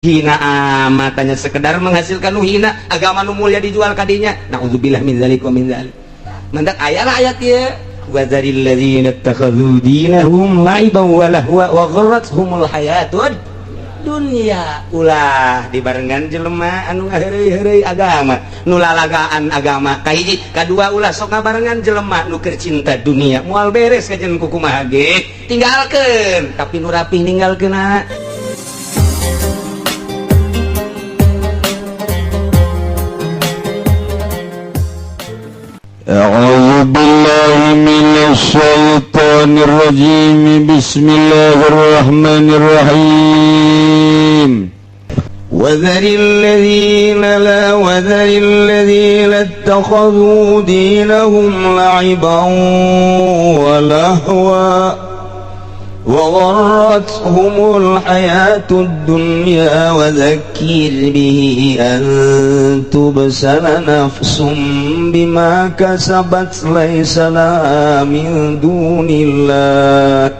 Hina amatanya sekedar menghasilkan nu hina, agama nu mulia dijual kadinya. Naudzubillah min dzalik wa min dzalik. Mandak aya lah ayat ieu, wa dzaril ladzina ittakhadhu dinahum la'iban wa lahwa wa gharrathumul hayatud dunya. Ulah dibarengan jelema anu ngaheureuy-heureuy agama, nu lalagaan agama. Kahiji, kadua ulah sok ngabarengan jelema nu keur cinta dunia, moal beres kajen kukumaha ge tinggalkeun, tapi nu rapih ninggalkeunna. أعوذ بالله من الشيطان الرجيم. بسم الله الرحمن الرحيم. وذر الذين لا وذر الذين اتخذوا دينهم لعبا ولهوا وغرتهم الحياة الدنيا وذكر به أن تبسل نفس بما كسبت ليس لها من دون الله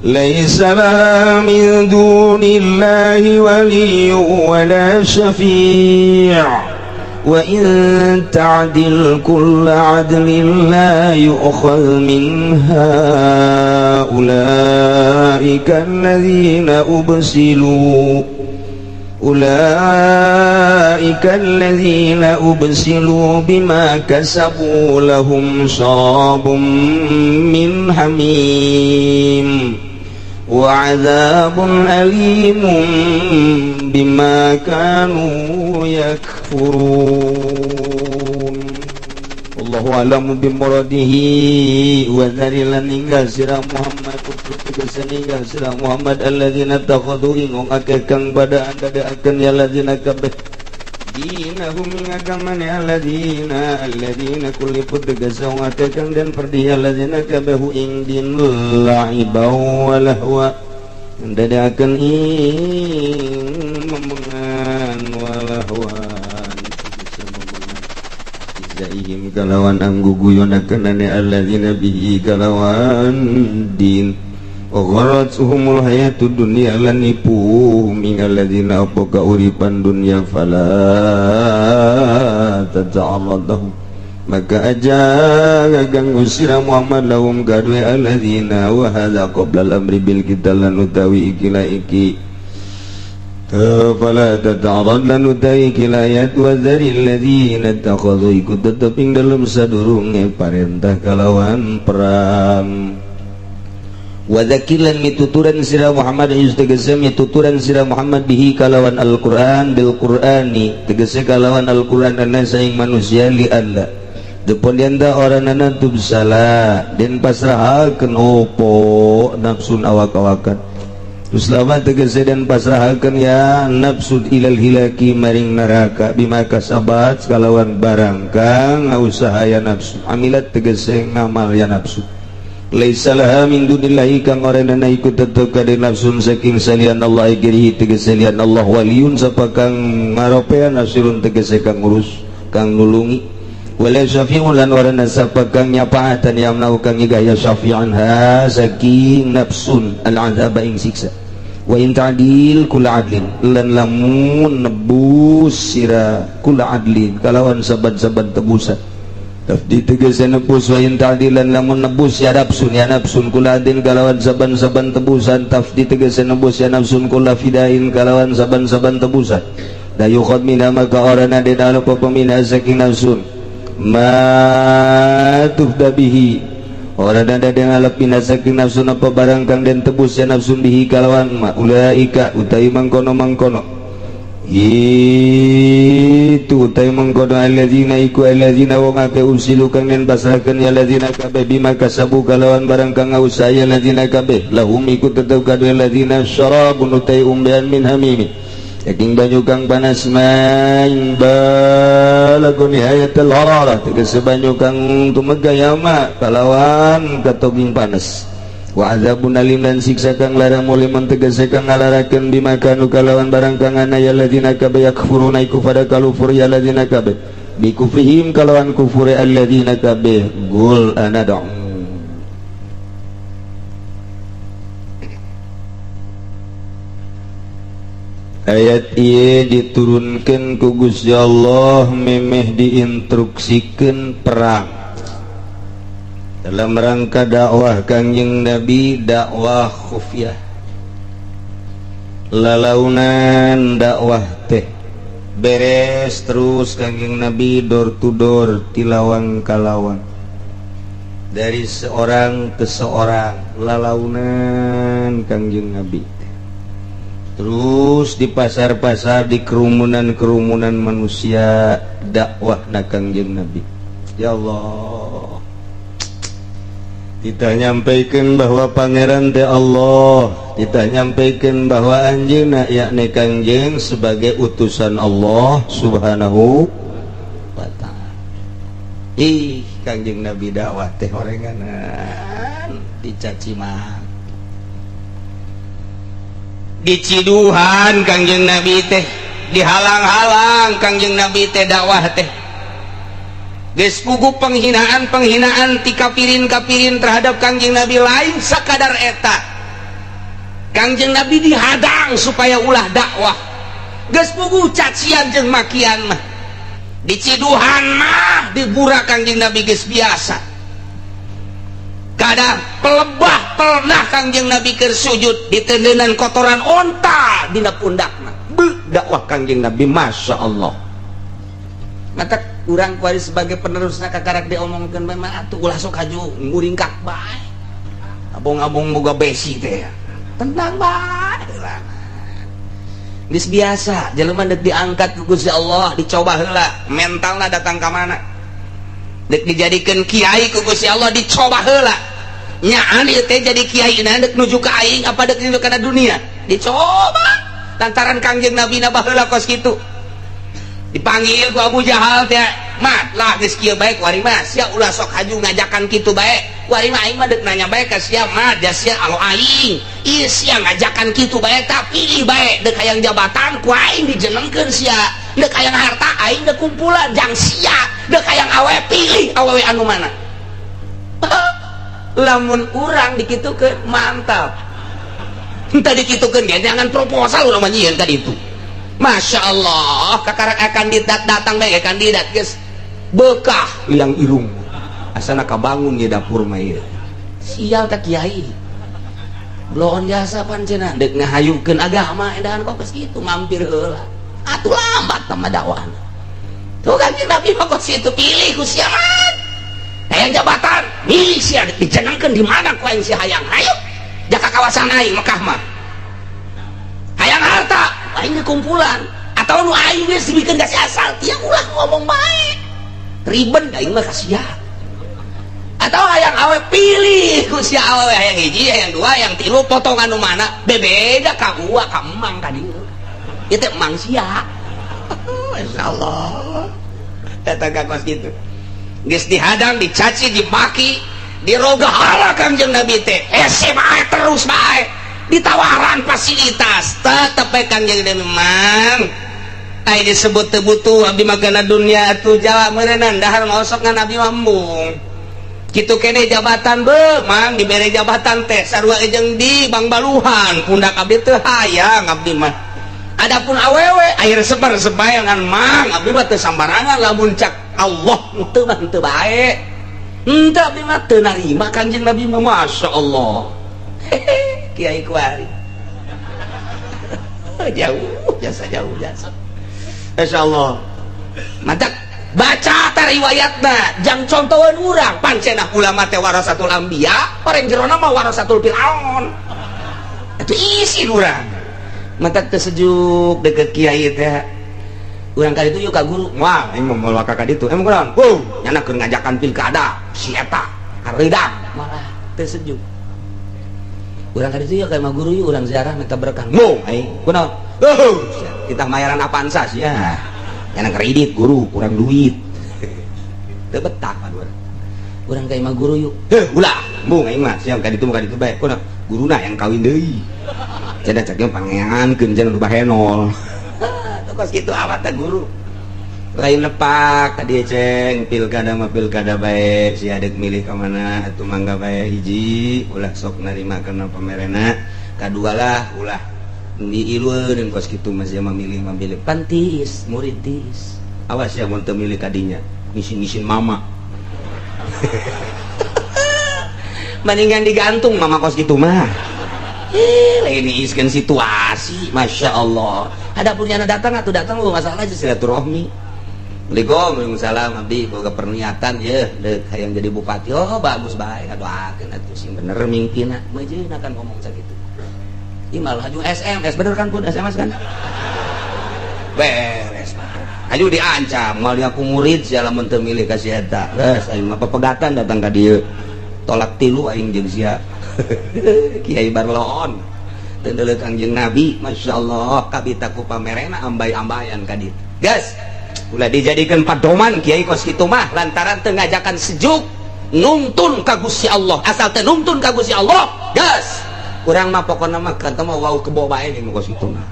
ليس لها من دون الله ولي ولا شفيع وإن تعدل كل عدل لا يؤخذ منها أولئك الذين أبسلوا أولئك الذين أبسلوا بما كسبوا لهم شراب من حميم وعذاب أليم بما كانوا يكفرون. الله أعلم بمراده. وذر ninggal sira Muhammad ninggal sira Muhammad alladzina takhadhu ing wong akeh kang pada andadakeun ya alladzina kabeh dinahum ing agamane alladzina alladzina kulli putgasa wong akeh kang den perdi alladzina kabeh ing din la'iba wa lahwa ndadakeun ing memengan wa lahwan izaihim kalawan anggu guyonakeunane alladzina bihi kalawan din wa gharratuhumul hayatud dunya lan nipu ing alladzina apa kauripan dunya fala tata'arradahum maka aja ganggu sira Muhammad lahum kadue alladzina wa hadza qabla al-amri bil qital lan utawi ikila iki fala tata'arrad lan utawi ikila ayat wa dzaril ladzina takhadhu iku tetep ing dalem sadurunge parentah kalawan perang. Wa dzakiran mituturan sira Muhammad tegese mituturan sira Muhammad bihi kalawan Al-Qur'an bil Qur'ani tegese kalawan Al-Qur'an ana saing manusia li alla depon yanda oranana tubsala den pasrahakeun opo nafsun awak-awakan uslama tegese den pasrahakeun ya nafsu ilal hilaki maring neraka bima kasabat kalawan barang kang usaha ya nafsu amilat tegese ngamal ya nafsu laisa laha min dunillahi kang oranana iku tetep ka nafsun saking salian Allah girihi tegese lian Allah waliyun sapa kang ngaropean nasirun tegese kang ngurus kang nulungi wala syafi'un lan orana sapa kang nyapaatan yamnau kang nyegah ya syafi'an ha saking nafsun al-azab ing siksa wa in ta'dil kula adlin lan lamun nebus sira kula adlin kalawan saban-saban tebusan tafdi tegese nebus wa in ta'dilan lamun nebus ya nafsun kula adin kalawan saban-saban tebusan tafdi tegese nebus ya nafsun kula fidain kalawan saban-saban tebusan da yukhad minha maka orana den alapa pemina saking nafsun ma tufda bihi orana den alap mina saking nafsun apa barang kang den tebus ya nafsun bihi kalawan ma ulaika utai mangkono-mangkono itu utai mengkono alladzina iku alladzina wong akeh usilu kang den pasrahakeun ya alladzina kabeh bima kasabu kalawan barang kang ngausaha ya alladzina kabeh lahum iku tetep kadue alladzina syarabun utai umbean min hamim saking banyu kang panas main balagun nihayatul hararah tegese banyu kang tumega yama kalawan katoging panas wa azabun alim dan siksa kang larang muliman tegese kang ngalarakeun bima kanu kalawan barang kang ana ya alladzina kabeh yakfuruna iku pada kalufur ya alladzina kabeh bi kufrihim kalawan kufure alladzina kabeh gul anad'u. Ayat ieu diturunkeun ku Gusti Allah memeh diinstruksikeun perang dalam rangka dakwah Kangjeng Nabi, dakwah khufiyah, lalaunan dakwah teh beres terus Kangjeng Nabi door to door, tilawang kalawang, dari seorang ke seorang, lalaunan Kangjeng Nabi terus di pasar-pasar, di kerumunan-kerumunan manusia dakwah na Kangjeng Nabi. Ya Allah, kita nyampaikan bahwa pangeran teh Allah, kita nyampaikan bahwa anjeunna yakni Kangjeng sebagai utusan Allah Subhanahu wa ta'ala. Ih, Kangjeng Nabi dakwah teh horenganan dicaci maki, diciduhan Kangjeng Nabi teh, dihalang-halang Kangjeng Nabi teh dakwah teh. Geus puguh penghinaan-penghinaan ti kafirin-kafirin terhadap Kangjeng Nabi. Lain sakadar eta, Kangjeng Nabi dihadang supaya ulah dakwah. Geus puguh cacian jeung makian mah, diciduhan mah, dibura Kangjeng Nabi geus biasa. Kadang pelebah pernah Kangjeng Nabi keur sujud ditendenan kotoran onta dina pundakna. Be, dakwah Kangjeng Nabi Masya Allah. Mata urang kuari sebagai penerusna kakarak diomongkeun memang atuh ulah sok haju nguringkak bae, abong-abong boga besi teh tenang bae. Geus biasa jelema deuk diangkat ku Gusti Allah dicoba heula mentalna datang ka mana. Dek dijadikeun kiai ku Gusti Allah dicoba heula nyaan ieu teh jadi kiai na dek nuju ka aing apa dek nuju kana dunia, dicoba. Lantaran Kangjeng Nabi na baheula kos kitu dipanggil ku Abu Jahal teh, "Mat lah, geus kieu bae kuari mah sia ulah sok haju ngajakan kitu bae. Kuari mah aing mah deuk nanya bae ka sia, mat, ja sia alo aing ieu sia ngajakan kitu bae, tapi pilih bae. Deuk hayang jabatan ku aing dijenengkeun sia, deuk hayang harta aing deuk kumpulan jang sia, deuk hayang awewe pilih awewe anu mana." Lamun urang dikitukeun mantap, entah dikitukeun ge jangan proposal urang mah nyieun ka ditu. Masya Allah, kakarak kandidat datang bae, kandidat geus bekah liang irung asana kabangun di dapur mah ieu. Sial tak kiai bloon jasa pan cenah deuk ngahayukeun agama edahan kok geus kitu mampir heula atuh lambat mah dakwahna. Tuh kan Nabi mah kos kitu, pilih ku sia hayang jabatan, milih sia dijenengkeun di mana ku aing sia hayang, hayu jaka kawasan aing Mekah mah. Hayang harta aing kumpulan atau nu aing geus dibikeun ka si asal tiang ulah ngomong bae ribet aing mah ka sia. Atau hayang awe pilih ku sia awewe, hayang hiji, hayang dua, hayang tilu, potongan nu mana bebeda ka gua ka emang ka dieu ieu teh emang sia. Masyaallah, datang ka kos kitu geus dihadang, dicaci, dimaki, dirogahala Kangjeng Nabi teh hese bae terus bae ditawaran fasilitas tetep bae Kangjeng Nabi mang ai disebut teu butuh abdi mah kana dunia atuh jawa meureunnan dahar mah osok ngan abdi mah embung kitu kene jabatan be mang dibere jabatan teh sarua jeung di Bang Baluhan pundak abdi teu hayang abdi mah. Adapun awewe air sebar sebayangan mang abdi mah teu sambarangan lamun cak Allah teu mah teu bae henteu abdi mah teu narima Kangjeng Nabi mah. Masya Allah, hehe, kiai kuari jauh jasa, jauh jasa. Masya Allah, mantap baca ta riwayatna jang contohan urang pancenah ulama teh warasatul anbiya, orang jerona mah warasatul fir'aun itu isi urang. Mantap teu sejuk deket kiai teh urang kali itu yuk ka guru. Wah, aing mau moal ka ditu emang kunaon? Wuh, nyana keur ngajakan pilkada si eta hareudang malah teu sejuk urang kali itu. Yuk ka imah guru yuk, urang ziarah minta berkah. Mau aing kunaon? Oh, kita mayaran Avanza sih ya, nyana kredit guru kurang duit teu betah pan urang. Urang ka imah guru yuk. Heuh, ulah mung aing mah siang ka ditu ka ditu bae. Kunaon? Guruna yang kawin deui cenah, cek pangeankeun cenah nu bahenol. Kos kitu awat teh guru lain lepak tadi ceng. Pilkada mah pilkada bae si adek milih ka mana atuh mangga bae. Hiji, ulah sok narima kana pamerena. Kadua lah, ulah Diilueun kos kitu mah sia memilih memilih pantis murid tis. Awas ya mun teu milih kadinya, ngisin-ngisin mama. Mendingan digantung mama kos kitu mah. Lain diiskeun situasi, Masya Allah. Adapun nyana datang atuh datang lu masalah aja silaturahmi. Assalamualaikum, waalaikumsalam abdi boga perniatan ye deuk hayang jadi bupati. Oh bagus bae ngadoakeun atuh sing bener mingpina. Meujeun akan ngomong sakitu. Ieu malah haju SMS bener kan pun SMS kan? Beres mah. Haju diancam moal aku murid sia lamun teu milih ka si eta. Geus aing mah pepegatan datang ka dieu. Tolak tilu aing jeung sia. Kiai Barloon. Teu deuleu Kangjeng Nabi, masyaallah kabita ku pamerena ambay-ambayan ka dieu. Geus ulah dijadikan padoman kiai kos kitu mah lantaran teu ngajakan sejuk nuntun ka Gusti Allah. Asal teu nuntun ka Gusti Allah, geus. Urang mah pokona mah kan mah wau kebo bae jeung kos kitu mah.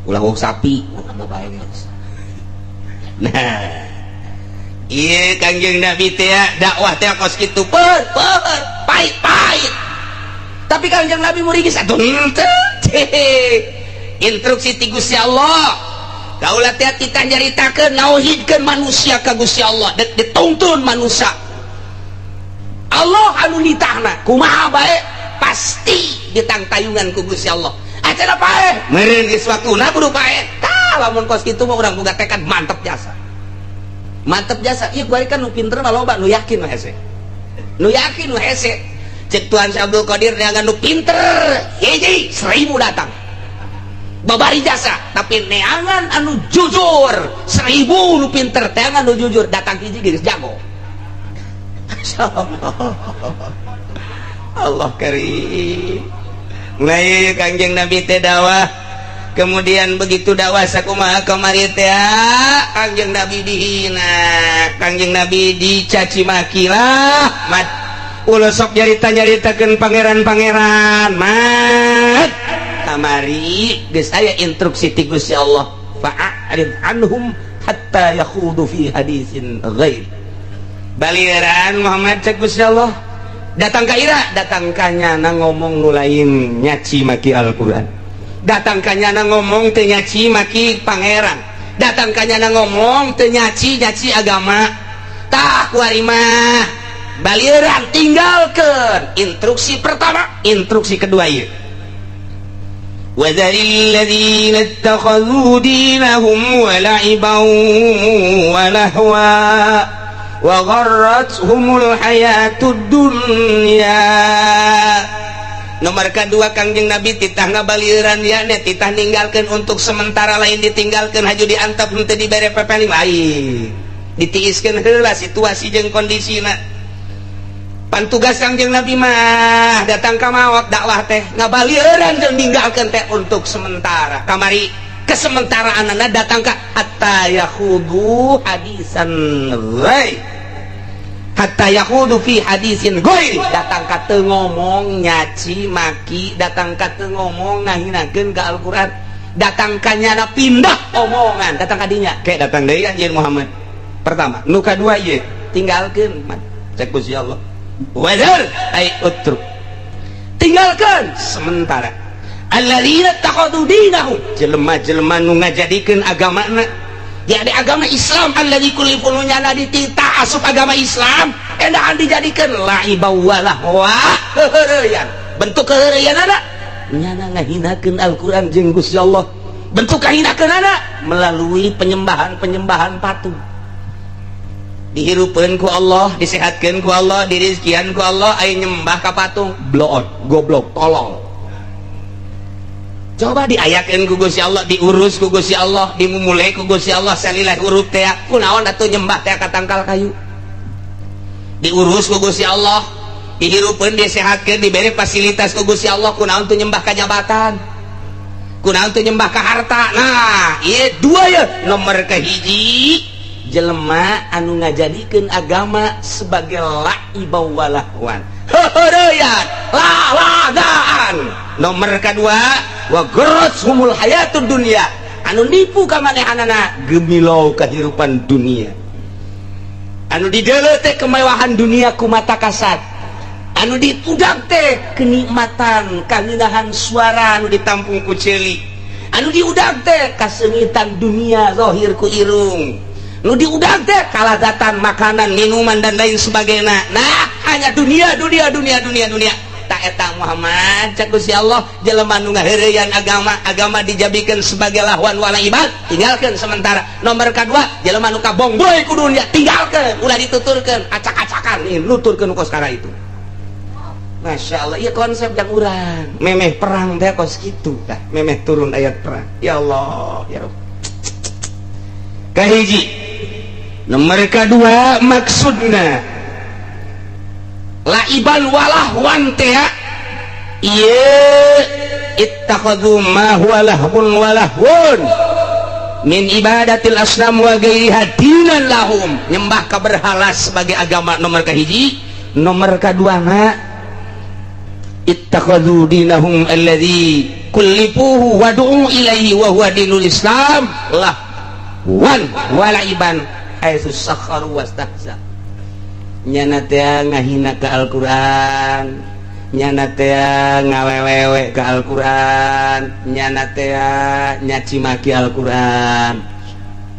Ulah wau sapi, kebo bae geus. Nah, ieu Kangjeng Nabi teh dakwah teh kos kitu per per pahit-pahit. Tapi Kangjeng Nabi murigis atuh henteu. Instruksi ti Gusti Allah. Kaulah teh kita nyaritakeun nauhidkeun manusia ka Gusti Allah, dek dituntun manusia. Allah anu nitahna, kumaha bae pasti ditangtayungan ku Gusti Allah. Acara paeh, meureun geus waktuna kudu paeh. Tah lamun kos kitu mah urang boga tekad mantep jasa. Mantep jasa, ieu kuari kan nu pinter mah loba nu yakin nu hese. Nu yakin nu hese. Cek Tuhan Syekh Abdul Qadir neangan nu pinter, hiji 1000 datang. Babari jasa, tapi neangan anu jujur 1000 nu pinter, teangan nu jujur datang hiji geus jago. Masyaallah. Allah karim. Mulai Kangjeng Nabi teh dakwah, kemudian begitu dakwah sakumaha kamari teh Kangjeng Nabi dihina, Kangjeng Nabi dicaci maki lah. Mat ulah sok nyarita-nyaritakeun pangeran-pangeran, mat. Kamari geus aya instruksi ti Gusti Allah, fa'arid anhum hatta yakhudu fi hadisin ghair. Baliran Muhammad cek Gusti Allah, datang ka ira, datang ka nyana ngomong nu lain nyaci maki Al-Qur'an. Datang ka nyana ngomong teu nyaci maki pangeran. Datang ka nyana ngomong teu nyaci nyaci agama. Tah kuari mah baliran tinggalkeun. Instruksi pertama, instruksi kedua ieu. وذر الذين اتخذوا دينهم ولعبا ولهوا وغرتهم الحياة الدنيا. Nomor kedua Kangjeng Nabi titah ngabalieuran ya titah ninggalkeun untuk sementara lain ditinggalkeun haju diantep henteu dibere pepeling lain. Ditiiskeun heula situasi jeung kondisina. Pan tugas Kangjeng Nabi mah datang ka maot dakwah teh ngabalieran jeung ninggalkeun teh untuk sementara. Kamari kesementaraanana datang ka hatta yakhudu hadisan ghair. Hatta yakhudu fi hadisin ghair. Datang ka teu ngomong nyaci maki, datang ka teu ngomong ngahinakeun ka Al-Qur'an, datang ka nyana pindah omongan, datang ka dinya. Kayak datang deui anjeun Muhammad. Pertama, nu kadua ieu tinggalkeun cek Gusti Allah. Wadar ay utruk, tinggalkan sementara. Alladzina takhadhu dinahum, jelema-jelema nu ngajadikeun agamana jadi agama Islam, alladzi kulifun nyana dititah asup agama Islam endahan dijadikeun laiba walahwa heureyan. Bentuk keheureyanana nyana ngahinakeun Al-Qur'an jeung Gusti Allah. Bentuk kahinakeunana melalui penyembahan-penyembahan patung. Dihirupeun ku Allah, disehatkeun ku Allah, dirizkian ku Allah, aya nyembah ka patung, bloon, goblok, tolol. Coba diayakeun ku Gusti Allah, diurus ku Gusti Allah, dimumule ku Gusti Allah, salilah huruf teh, kunaon atuh nyembah teh ka tangkal kayu. Diurus ku Gusti Allah, dihirupeun, disehatkeun, dibere fasilitas ku Gusti Allah, kunaon tuh nyembah ka jabatan. Kunaon tuh nyembah ka harta. Nah, ieu dua ya, nomor kahiji jelema anu ngajadikeun agama sebagai laiba walahwan, heureyan, lalagaan. Nomor kedua wa humul hayatud dunya, anu nipu ka manehanana gemilau kehidupan dunia, anu dideuleu teh kemewahan dunia ku mata kasat. Anu diudag teh kenikmatan, kangenahan suara anu ditampung ku ceuli. Anu diudag teh kaseungitan dunia zahir ku irung. Nu diudag teh kalazatan makanan, minuman, dan lain sebagainya. Nah, hanya dunia, dunia, dunia, dunia, dunia. Tak eta Muhammad, cek Gusti Allah, jelema nu ngaheureyan agama, agama dijadikan sebagai lahwan walaiban, tinggalkan sementara. Nomor kedua, jelema nu kabongboy ku dunia, tinggalkan, ulah dituturkeun, acak-acakan, nih nuturkeun kos kara itu. Masya Allah, iya konsep yang urang. Memeh perang teh kos kitu dah, memeh turun ayat perang. Ya Allah, ya Rabb. Kahiji. Nomor kedua maksudna laiban walahwan teh ieu ittakhadhu ma huwa lahun walahun min ibadatil asnam wa ghairiha dinan lahum, nyembah ka berhala sebagai agama nomor kahiji. Nomor kadua na ittakhadhu dinahum alladzi kullifuhu wa du'u ilaihi wa huwa dinul Islam lah wan walaiban haitsu sakharu wastahza. Nyana teh ngahina ka Al-Qur'an, nyana teh ngawewewe ka Al-Qur'an, nyana teh nyaci maki Al-Qur'an.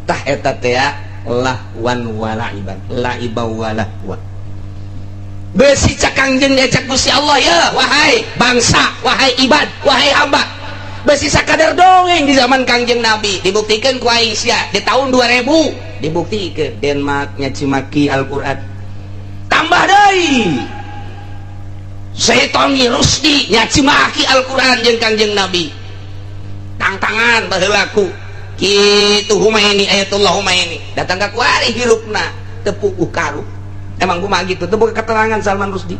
Tah eta teh lahwan walaiban, laiba walahwa. Besi cak Kangjeng, cak Gusti Allah ya, wahai bangsa, wahai ibad, wahai hamba, besi sakadar dongeng di zaman Kangjeng Nabi dibuktikan ku aing sia di tahun 2000, dibuktikan Denmark nyaci maki Al-Qur'an. Tambah deui Setan Rusdi nyaci maki Al-Qur'an jeung Kangjeng Nabi, tangtangan baheula ku kitu Humaini, Ayatullah Humaini datang ka kuari, hirupna teu puguh karuh. Emang kumaha gitu teu boga keterangan. Salman Rusdi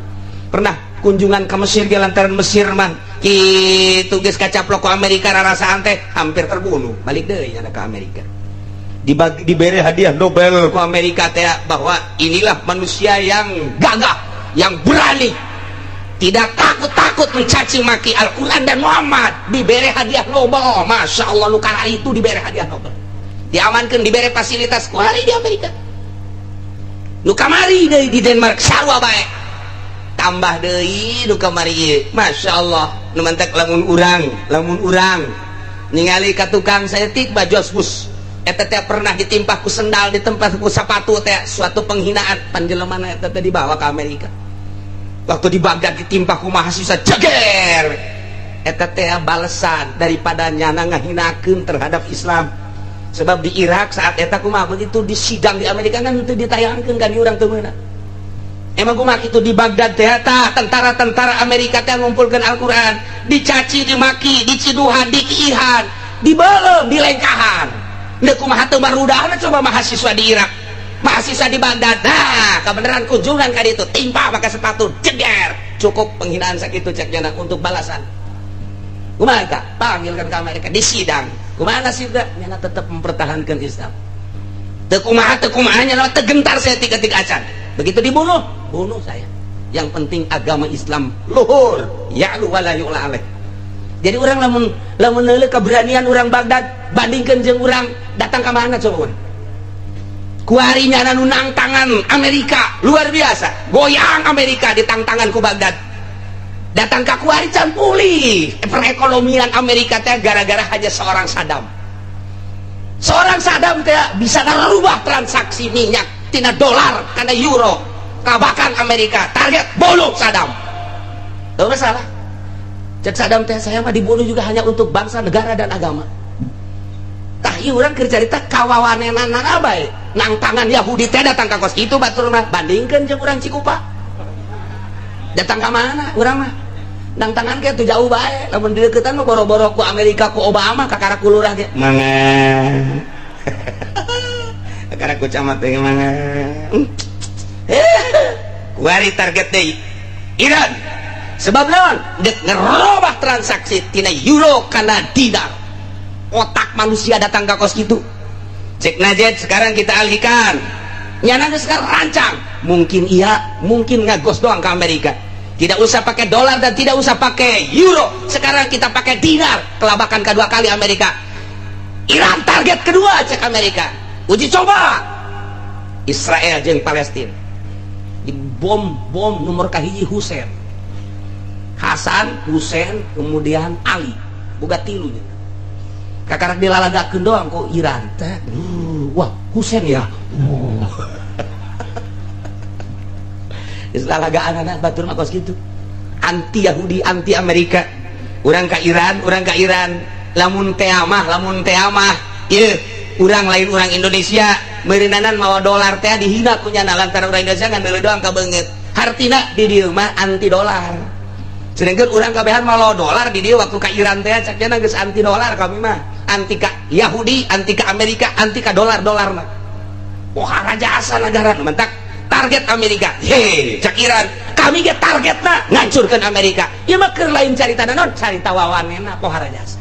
pernah kunjungan ke Mesir ge lantaran Mesir mah kitu geus kacaplok ku Amerika, rarasaan teh hampir terbunuh, balik deui nyana ke Amerika. Dibagi, diberi hadiah Nobel ku Amerika teh bahwa inilah manusia yang gagah, yang berani, tidak takut-takut mencaci maki Al-Quran dan Muhammad. Diberi hadiah Nobel, Masya Allah, lu kala itu diberi hadiah Nobel, diamankan, diberi fasilitas kuari di Amerika. Nu kamari deui di Denmark sarua bae, tambah deui nu kamari ieu. Masya Allah, nu mantak lamun urang ningali ka tukang saeutik bajos bus eta teh pernah ditimpah ku sendal, ditempa ku sepatu teh, suatu penghinaan panjelemana eta teh dibawa ke Amerika. Waktu di Baghdad ditimpa ku mahasiswa jeger, eta teh balesan daripada nyana ngahinakeun terhadap Islam. Sebab di Irak saat eta kumaha begitu di sidang di Amerika kan itu ditayangkeun kan, urang teu meunang. Emang kumaha kitu di Baghdad teh tah tentara-tentara Amerika teh ngumpulkeun Al-Qur'an, dicaci, dimaki, diciduhan, dikiihan, dibelem, dilengkahan. Deuk kumaha teu marudahna coba mahasiswa di Irak, mahasiswa di Baghdad. Nah, kebenaran kunjungan kali itu timpa pakai sepatu jeger, cukup penghinaan sakitu cek nyana untuk balasan. Kumaha eta? Panggilkan ke Amerika di sidang. Kumaha nasibna? Nyana tetap mempertahankan Islam. Teu kumaha, teu kumaha, nyana teu gentar saya tiga-tiga acan. Begitu dibunuh, bunuh saya. Yang penting agama Islam luhur, ya'lu wala yu'la alaih. Jadi orang lamun lamun neuleuh keberanian orang Baghdad bandingkan jeung urang datang ke mana coba urang. Kuari nyana nu tangan Amerika luar biasa, goyang Amerika di tangan ku Baghdad. Datang ke kuari can pulih perekonomian Amerika teh gara-gara hanya seorang Saddam. Seorang Saddam teh bisa ngerubah transaksi minyak tina dolar karena euro. Kabakan Amerika target bunuh Saddam. Tahu masalah? Cek Saddam teh, saya mah dibunuh juga hanya untuk bangsa, negara, dan agama. Tah ieu urang keur carita kawawanenanana bae. Nang tangan Yahudi teh datang ka kos kitu batur mah, bandingkeun jeung urang Cikupa. Datang ka mana urang mah? Nang tangan ke tuh jauh bae, lamun dideukeutan mah boro-boro ku Amerika, ku Obama, kakara ku lurah ge. Mangga. Kakara ku camat teh mangga. Kuari target deui Iran. Sebab naon? Dek ngerobah transaksi tina euro kana dinar. Otak manusia datang ke kos gitu. Cek Najd, sekarang kita alihkan. Nyana geus rancang. Mungkin iya, mungkin ngagos doang ke Amerika. Tidak usah pakai dolar dan tidak usah pakai euro. Sekarang kita pakai dinar. Kelabakan kedua kali Amerika. Iran target kedua cek Amerika. Uji coba Israel jeung Palestina. Bom bom nomor kahiji Husain, Hasan, Husain, kemudian Ali. Boga tilu nya. Kakarak dilalagakeun doang kok Iran teh. Wah, Husain ya. Geus lalagaan anak batur mah kos kitu. Anti Yahudi, anti Amerika. Urang ka Iran, urang ka Iran. Lamun teh mah ieu urang lain urang Indonesia meureunanan mawa dolar teh dihina ku nyana lantaran urang Indonesia ngan deuleu doang ka beungeut. Hartina di dieu mah anti dolar. Sedangkan urang kabehan mawa dolar di dieu waktu ka Iran teh cak nya geus anti dolar kami mah. Anti ka Yahudi, anti ka Amerika, anti ka dolar-dolar mah. Wah, raja asa negara mentak target Amerika. Hei, cak Iran, kami ge targetna ngancurkeun Amerika. Ieu mah keur lain carita naon, carita wawanena pohara jasa.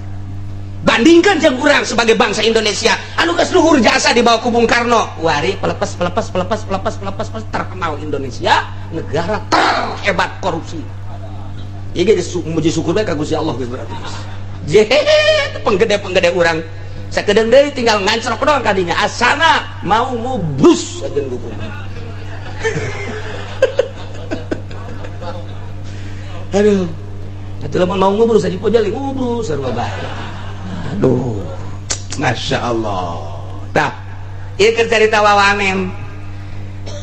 Bandingkan jeung urang sebagai bangsa Indonesia anu geus luhur jasa dibawa ku Bung Karno. Wari pelepes pelepes pelepes pelepes pelepes terkenal Indonesia negara terhebat korupsi. Ieu ge muji syukur bae ka Gusti Allah geus berarti. Jehet penggede-penggede urang sakedeung deui tinggal ngancrok doang kadinya asana mau ngubrus aja hukum. Aduh, atuh lamun mau ngubrus aja pojali ngubrus sarua bae. Aduh, Masya Allah. Tah, ieu keur carita wawanen.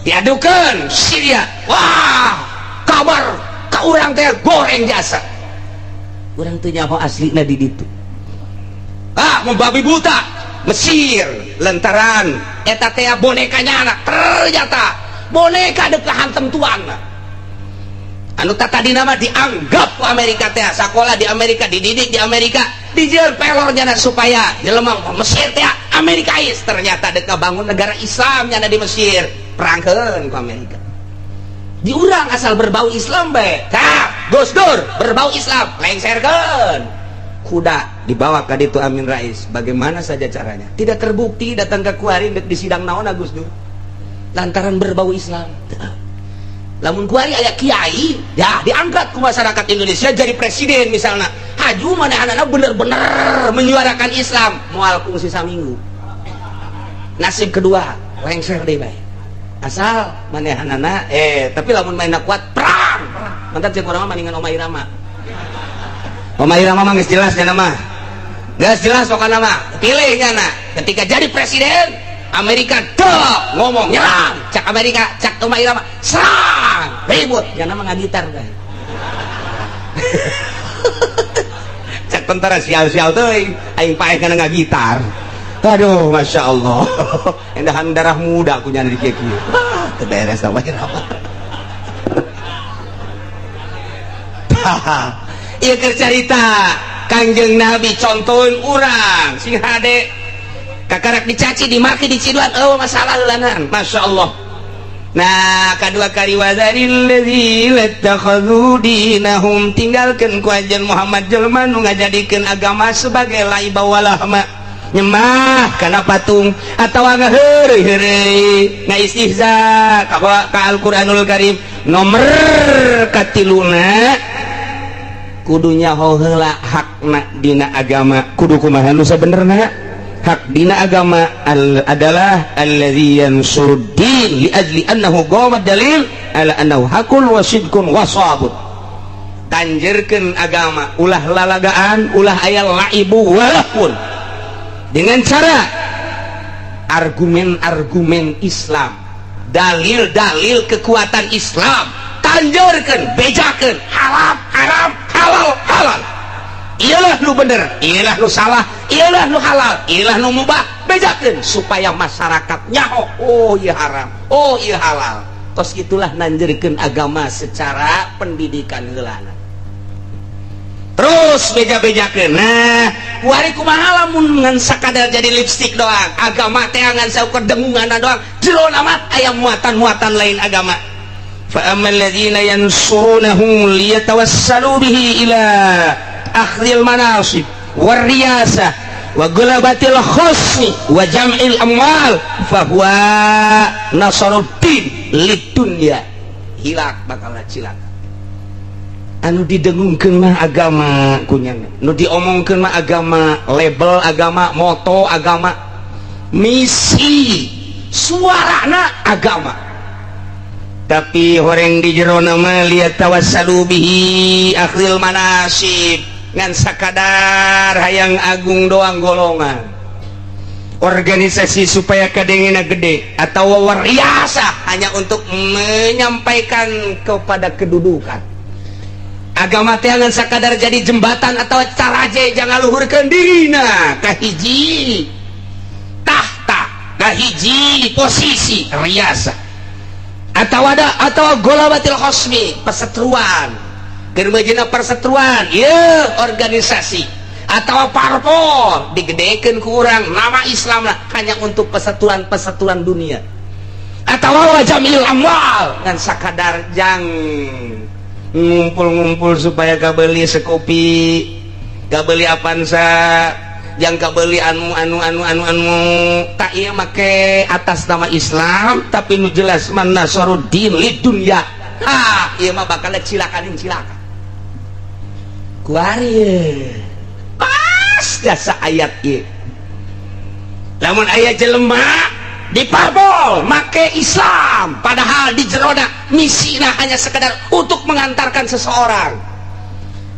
Diadukeun Syria. Wah, kabar ka urang teh goreng jasa. Urang teu nyaho aslina di ditu. Ah, membabi buta Mesir lantaran eta teh bonekanya anak ternyata boneka dek hantem tuan. Anu tadina mah dianggap ku Amerika teh sakola di Amerika, dididik di Amerika, dijeun pelor nyana supaya jelema Mesir teh Amerikais, ternyata dek bangun negara Islam nyana di Mesir, perangkeun ku Amerika. Di urang asal berbau Islam bae. Tah, Gus Dur berbau Islam, lengserkeun. Kuda dibawa ka ditu Amin Rais. Bagaimana saja caranya? Tidak terbukti datang ke kuari di sidang naon Gus Dur. Lantaran berbau Islam. Lamun kuari aya kiai, ya diangkat ku masyarakat Indonesia jadi presiden misalnya. Haju manehanana bener-bener menyuarakan Islam, moal kungsi saminggu. Nasib kedua, lengser deui bae. Asal manehanana tapi lamun mainna kuat perang. Mantap cek urang mah maningan Oma Irama. Oma Irama mah geus jelas nya mah. Geus jelas pokona mah. Pilih nya ketika jadi presiden Amerika dok ngomong nyerang, cak Amerika, cak Oma Irama serang, ribut nya mah ngagitar teh. Cak tentara sial-sial teuing, aing paeh kana ngagitar. Aduh, Masya Allah. Endahan darah muda aku nyari di kieu. Ah, teu beres sama Irama. Ieu keur carita Kangjeng Nabi contohin urang sing hade kakarak dicaci, dimaki, diciduan, eueuh masalah heulanan. Masya Allah. Nah, kadua kali wazaril ladzina ittakhadhu dinahum, tinggalkeun ku anjeun Muhammad jelema nu ngajadikeun agama sebagai laiba walahma, nyembah kana patung atawa ngaheureuy-heureuy, ngaistihza ka Al-Qur'anul Karim. Nomor katiluna kudu nyaho heula hakna dina agama. Kudu kumaha nu sabenerna? Hak dina agama adalah alladzi yansuruddin li ajli annahu qama dalil ala annahu hakun wa sidqun wa sabun. Tanjerkeun agama ulah lalagaan, ulah aya laibu walahun, dengan cara argumen-argumen Islam, dalil-dalil kekuatan Islam, tanjerkeun, bejakeun, haram haram, halal halal. Iyalah nu bener, iyalah nu salah, iyalah nu halal, iyalah nu mubah, bejakeun supaya masyarakat nyaho, oh iya haram, oh iya halal. Tos itulah nanjerkeun agama secara pendidikan heulana. Terus beja-bejakeun. Nah, kuari kumaha lamun ngan sakadar jadi lipstik doang, agama teh ngan saukur dengunganna doang, jerona mah aya muatan-muatan lain agama. Fa ammal ladzina yansurunahu liyatawassalu bihi ila akhdhil manasib war riyasah wa gulabatil khusni wa jam'il amwal fa huwa nasaruddin lidunya. Hilak bakal cilaka. Anu didengungkeun mah agama kunyana, nu diomongkeun mah agama, label agama, moto agama, misi suarana agama. Tapi horeng di jero nama liat tawassalu bihi akhdhil manasib, ngan sakadar hayang agung doang golongan organisasi supaya kadengena gede atau wariasa, hanya untuk menyampaikan kepada kedudukan. Agama teh ngan sakadar jadi jembatan atau caraje jangan luhurkeun dirina kahiji tahta, kahiji posisi, riasa atau ada atau golabatil khosmi, perseteruan, keur perseteruan ieu organisasi atau parpol digedekeun ku urang nama Islam lah, hanya untuk persatuan-persatuan dunia atau jamil amwal, ngan sakadar jang ngumpul-ngumpul supaya kabeli Scoopy, kabeli Avanza, yang kabeli anu anu anu anu anu tak iya make atas nama Islam, tapi nu jelas mana nasharuddin lid dunya. Ha, ieu mah bakal cilakanin, cilaka kuari pas jasa ayat ieu. Lamun aya jelema di parpol make Islam, padahal di jerona misina hanya sekedar untuk mengantarkan seseorang,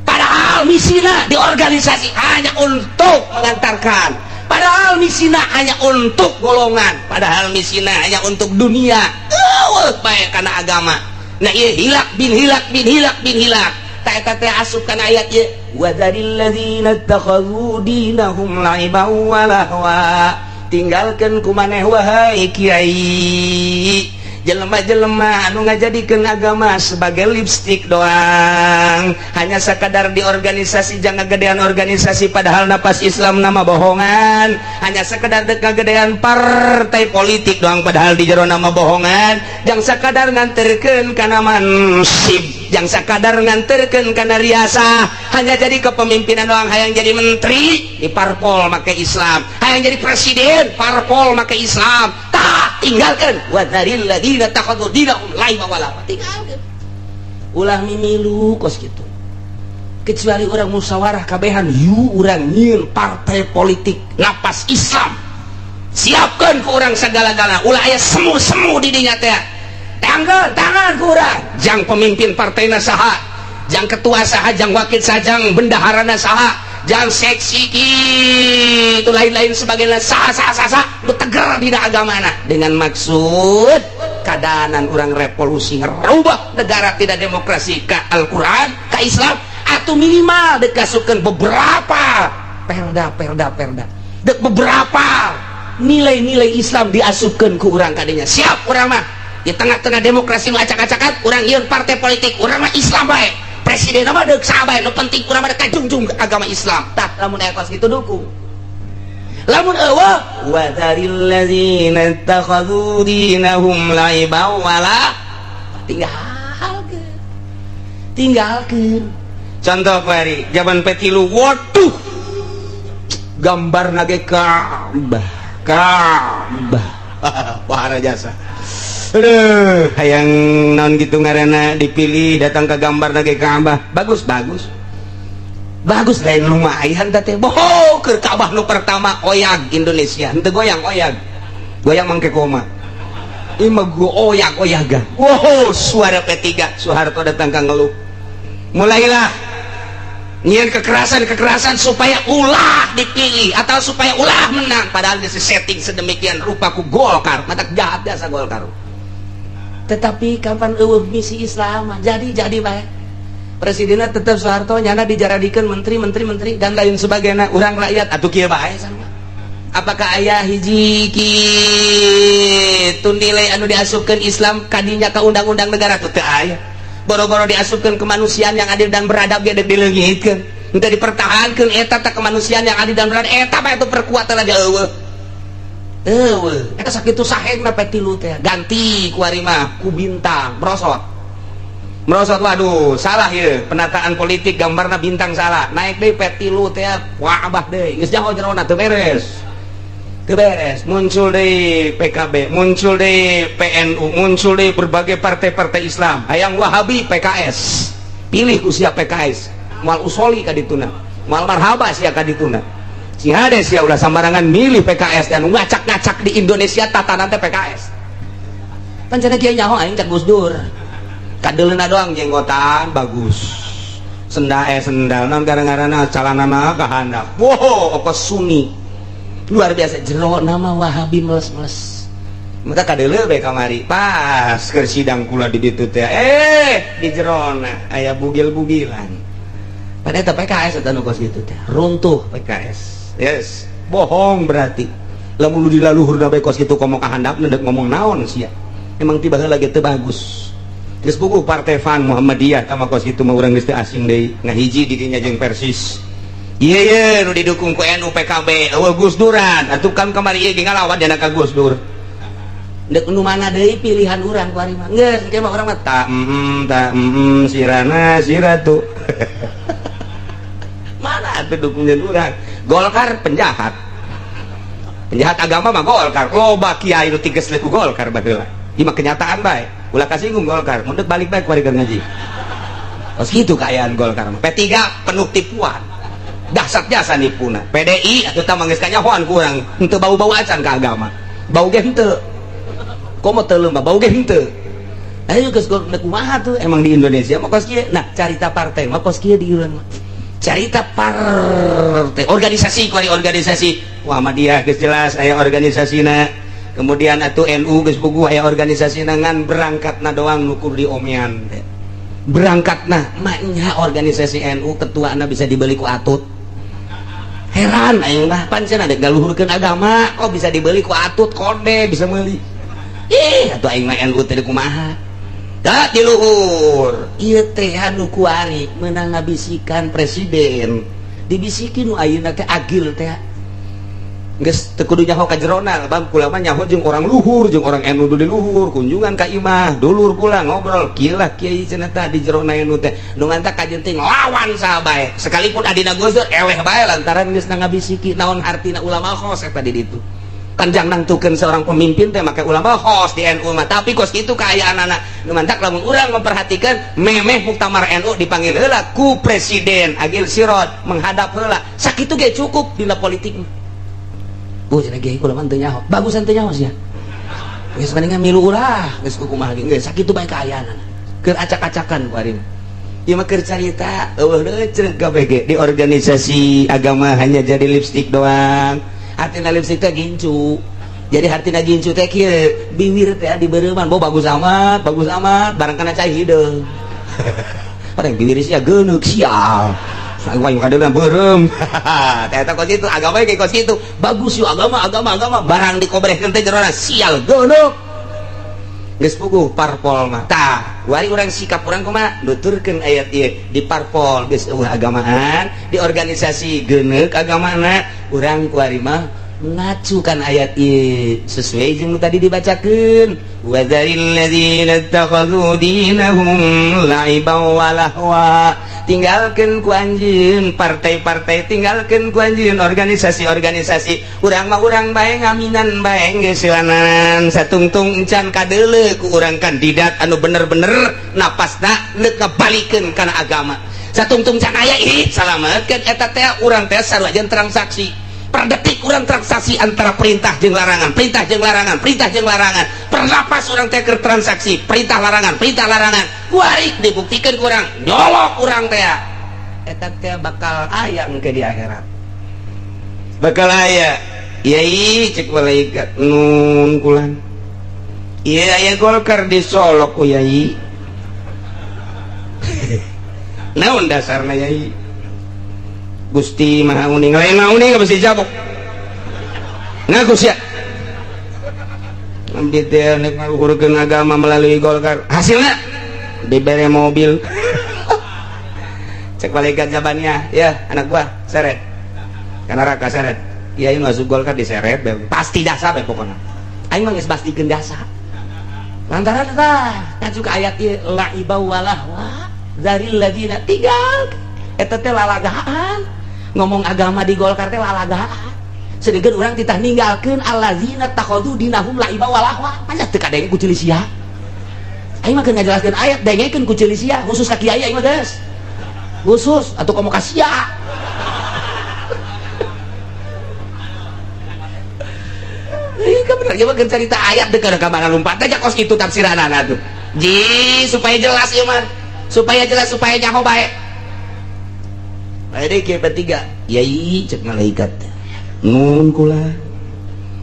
padahal misina di organisasi hanya untuk mengantarkan, padahal misina hanya untuk golongan, padahal misina hanya untuk dunia, eueuh bae kana agama. Nah, ieu hilak bin hilak bin hilak bin hilak. Tak eta teh asup kana ayat ieu, wadzaril ladzina ittakhadhu dinahum la'iban wa lahwa. Tinggalkan ku maneh, wahai kiai, jelema-jelema anu ngajadikeun agama sebagai lipstick doang, hanya sekadar di organisasi jangan gedean organisasi, padahal napas Islam nama bohongan, hanya sekedar dek gedean partai politik doang, padahal di jero nama bohongan, jangan sekadar nganterkeun kana mansib, jangan sekadar nganterkeun kana riasa, hanya jadi kepemimpinan doang, hayang jadi menteri di parpol make Islam, hayang jadi presiden parpol make Islam. Tak, tinggalkan. Wadzaril ladzina takhadhu dinahum laiba wa lahwa. Tinggalkan, ulah mimilu kos gitu, kecuali orang musyawarah kabehan, yu urang nyieun partai politik napas Islam, siapkan ke orang segala-gala, ulah aya semu-semu di dinya teh. Tangan tangan ku urang, jang pemimpin partaina saha, jang ketua saha, jang wakil saha, jang bendaharana saha, jang seksi itu lain-lain sebagainya saha saha saha saha, lu teger dina agamana dengan maksud kadanan orang revolusi ngerubah negara tidak demokrasi ke Al-Quran, ke Islam, atau minimal dikasihkan beberapa perda perda perda dek beberapa nilai-nilai Islam diasupkan ke orang kadinya. Siap urang mah di tengah-tengah demokrasi ngacak-acakan, urang ieu partai politik urang mah Islam bae, presiden mah deuk saha bae, nu penting urang mah kajungjung agama Islam. Tah, lamun aya kos kitu dukung. Lamun eueuh, wadzaril ladzina ittakhadhu dinahum la'iban wala, tinggalkeun, tinggalkeun. Contoh kuari zaman P3, waduh, gambar nage Ka'bah Ka'bah. Wah, jasa. Aduh, hayang naon gitu ngaranna dipilih datang ke gambar nage Ka'bah. Bagus, bagus. Bagus, lain lumayan teh. Boho keur Ka'bah nu pertama oyag Indonesia. Henteu goyang, oyag. Goyang mangke koma. Ieu mah oyag oyagan. Wow, suara P3 Soeharto datang ka ngeluh. Mulailah nyian kekerasan-kekerasan supaya ulah dipilih atau supaya ulah menang, padahal di setting sedemikian rupa ku Golkar, mata jahat biasa Golkar. Tetapi kapan eueuh misi Islam, jadi bae presidennya tetap Soeharto, nyana dijaradikan menteri menteri menteri dan lain sebagainya. Urang rakyat atuh kieu bae sama. Apakah aya hiji kitu nilai anu diasupkeun Islam kadinya ke undang-undang negara tuh? Teu aya. Boro-boro diasupkeun kemanusiaan yang adil dan beradab ge dileungitkeun, henteu dipertahankeun eta teh kemanusiaan yang adil dan beradab. Eta mah itu perkuatan aja eueuh eueuh. Eta sakitu sahegna P3 teh ganti ku ari mah ku bintang, merosot merosot. Waduh, salah ya penataan politik, gambarna bintang salah. Naik deui P3 teh, wah, abah deui geus jauh jerona, teu beres, teu beres. Muncul deui PKB, muncul deui PNU, muncul deui berbagai partai-partai Islam hayang Wahabi. PKS pilih usia PKS moal usoli ka dituna, moal marhaba sia ka dituna. Si hade sia, ulah sambarangan milih PKS dan ngacak-ngacak di Indonesia tatanan teh PKS. Pancana kiai nyaho aing cak Gus Dur. Kadeleuna doang jenggotan bagus. Sendal naon gara-garana calanana ka handap. Wow, okos Sunni. Luar biasa jero nama Wahabi meles-meles. Maka kadeuleu bae kamari. Pas keur sidang kula di ditu teh. Di jerona aya bugil-bugilan. Padahal eta PKS eta nu kos kitu teh. Runtuh PKS. Yes, bohong berarti. Lamun di laluhurna bae kos kitu komo ka handapna deuk ngomong naon sia. Emang tiba heula ge teu bagus. Geus puguh partai Fan Muhammadiyah tama kos kitu mah urang geus teu asing deui. Ngahiji di dinya jeung Persis. Ieu ye nu didukung ku NU PKB, eueuh Gus Duran. Atuh kan kamari ieu ge ngalawan dina ka Gus Dur. Deuk nu mana deui pilihan urang ku ari mah. Geus engke mah urang mah ta sirana siratu. Mana atuh dukungnya urang? Golkar penjahat. Penjahat agama mah Golkar. Loba kiai nu tiges ku Golkar baheula. Ieu mah kenyataan bae. Ulah kasinggung Golkar, mun deuk balik bae ku ari ngaji. Kos kitu kaayaan Golkar mah. P3 penuh tipuan. Dahsyat jasa nipuna. PDI atuh tah geus kanyahoan ku urang, henteu bau-bau acan ka agama. Bau ge henteu. Komo teu leumpah bau ge henteu. Ayo geus kumaha tuh emang di Indonesia mah kos kieu. Nah, carita partai mah kos kieu di urang mah. Carita partai organisasi kuari organisasi Muhammadiyah geus jelas aya organisasina. Kemudian atuh NU geus puguh aya organisasina ngan berangkatna doang nu kudu diomean teh. Berangkatna maknya organisasi NU ketuana bisa dibeli ku atut. Heran aing mah pancen ada galuhurkeun agama kok bisa dibeli ku atut kode bisa meuli. Ih atuh aing mah NU teh kumaha. Da di luhur ieu teh anu kuari meunang ngabisikan presiden. Dibisikin nu ayeuna teh agil teh. Geus teu kudu nyaho ka jerona, bang kula mah nyaho jeung orang luhur, jeung orang NU di luhur, kunjungan ka imah, dulur kula ngobrol, kieu lah kiai cenah tah di jerona NU teh. Nu ngantak ka jeung nglawan saha bae. Sekalipun adina Gus Dur eleh bae lantaran geus ngabisiki naon hartina ulama khos eta di ditu. Panjang nangtukeun seorang pemimpin teh make ulama khos di NU mah, tapi kos kitu kaayaanana. Nu mantak lamun urang memperhatikan memeh muktamar NU dipanggil heula ku presiden Agil Siroj menghadap heula. Sakitu ge cukup dina politik. Oh, cenah kiai kula mah teu nyaho. Bagusan teu nyaho sia. Geus mendingan milu ulah, geus kumaha ge geus sakitu bae kaayaanana. Keur acak-acakan ku ari. Ieu mah keur carita eueuh deui ceuk kabeh ge di organisasi agama hanya jadi lipstik doang. Hartina lipstik teh gincu. Jadi hartina gincu teh kieu, biwir teh dibeureuman, bo bagus amat, barang kana cai hideung. Padahal biwir sia geuneuk sial. Saguang kadeuleuan beureum. Teh eta kos kitu, agama ge kos kitu. Bagus yuk agama, agama, agama. Barang dikobrehkeun teh jerona sial geuneuk. Geus puguh parpol mah. Tah, wari urang sikap urang kumaha? Nuturkeun ayat ieu di parpol geus eueuh agamaan, di organisasi geuneuk agamana, urang kuari mah ngacukan ayat ieu sesuai jeung tadi dibacakeun. Wa dzaril ladzina ittakhadhu dinahum la'iban wa lahwa. Tinggalkeun ku anjeun partai-partai, tinggalkeun ku anjeun organisasi-organisasi. Urang mah urang bae ngaminan bae geus silanan satungtung encan kadeuleu ku urang kandidat anu bener-bener napasna neuk ngabalikeun kana agama. Satungtung can aya ih salametkeun eta teh urang teh sarua jeung transaksi. Per detik urang transaksi antara perintah jeung larangan, perintah jeung larangan, perintah jeung larangan. Per napas urang teh keur transaksi, perintah larangan, perintah larangan. Kuarik dibuktikan ku urang, nyolok urang teh. Eta teh bakal aya engke di akhirat. Bakal aya. Yai cek malaikat nun kulan. Ieu aya Golkar disolok ku yai. Naon dasarna yai? Gusti Maha Uning, lain Maha Uning pasti jabok. Ngaku sia. Abdi teh nek ngaluhurkeun agama melalui Golkar. Hasilna dibere mobil. Cek malaikat jabannya, ya anak gua seret. Ka neraka seret. Kiai masuk Golkar diseret, pasti dasa bae pokona. Aing mah geus pastikeun dasa. Lantaran tah ngacu ka ayat ieu la'iba walahwa dzaril ladzina tinggal eta teh lalagaan. Ngomong agama di Golkar teh lalagaan. Sedengkeun urang titah ninggalkeun allazina takhadhu dinahum la'iba walahwa. Masa teu kadenge ku ceuli sia. Aing mah keur ngajelaskeun ayat dengekeun ku ceuli sia, khusus ka kiai aing mah geus. Khusus atuh komo ka sia. Ih, Ieu mah cerita ayat deuk ka mana lompat aja kos kitu tafsiranana tuh. Ji supaya jelas ieu mah. Supaya jelas supaya nyaho bae. Bae deui kieu P3. Yai cek malaikat. Nun kula.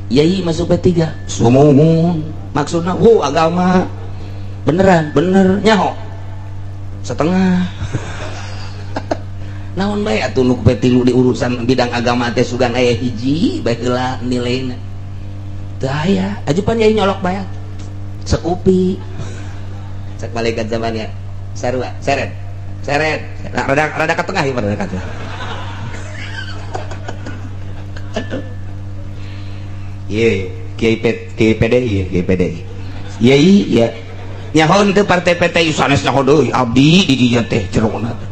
Yai masuk P3. Sumuhun. Maksudna hu agama. Beneran, bener nyaho. Setengah. Naon bae atuh nu P3 di urusan bidang agama teh sugan aya hiji bae heula nilaina. Teu aya, ajupan yai nyolok bae. Sekupi. Cek malaikat zamannya. Sarua, seret. Seret. Nah, rada rada ke tengah ieu rada ke tengah. Ye, Kiai Kiai PDI, Kiai PDI. Yai ya. Nyaho teu partai PTI sanes nyaho deui abdi di dinya teh jerona teh.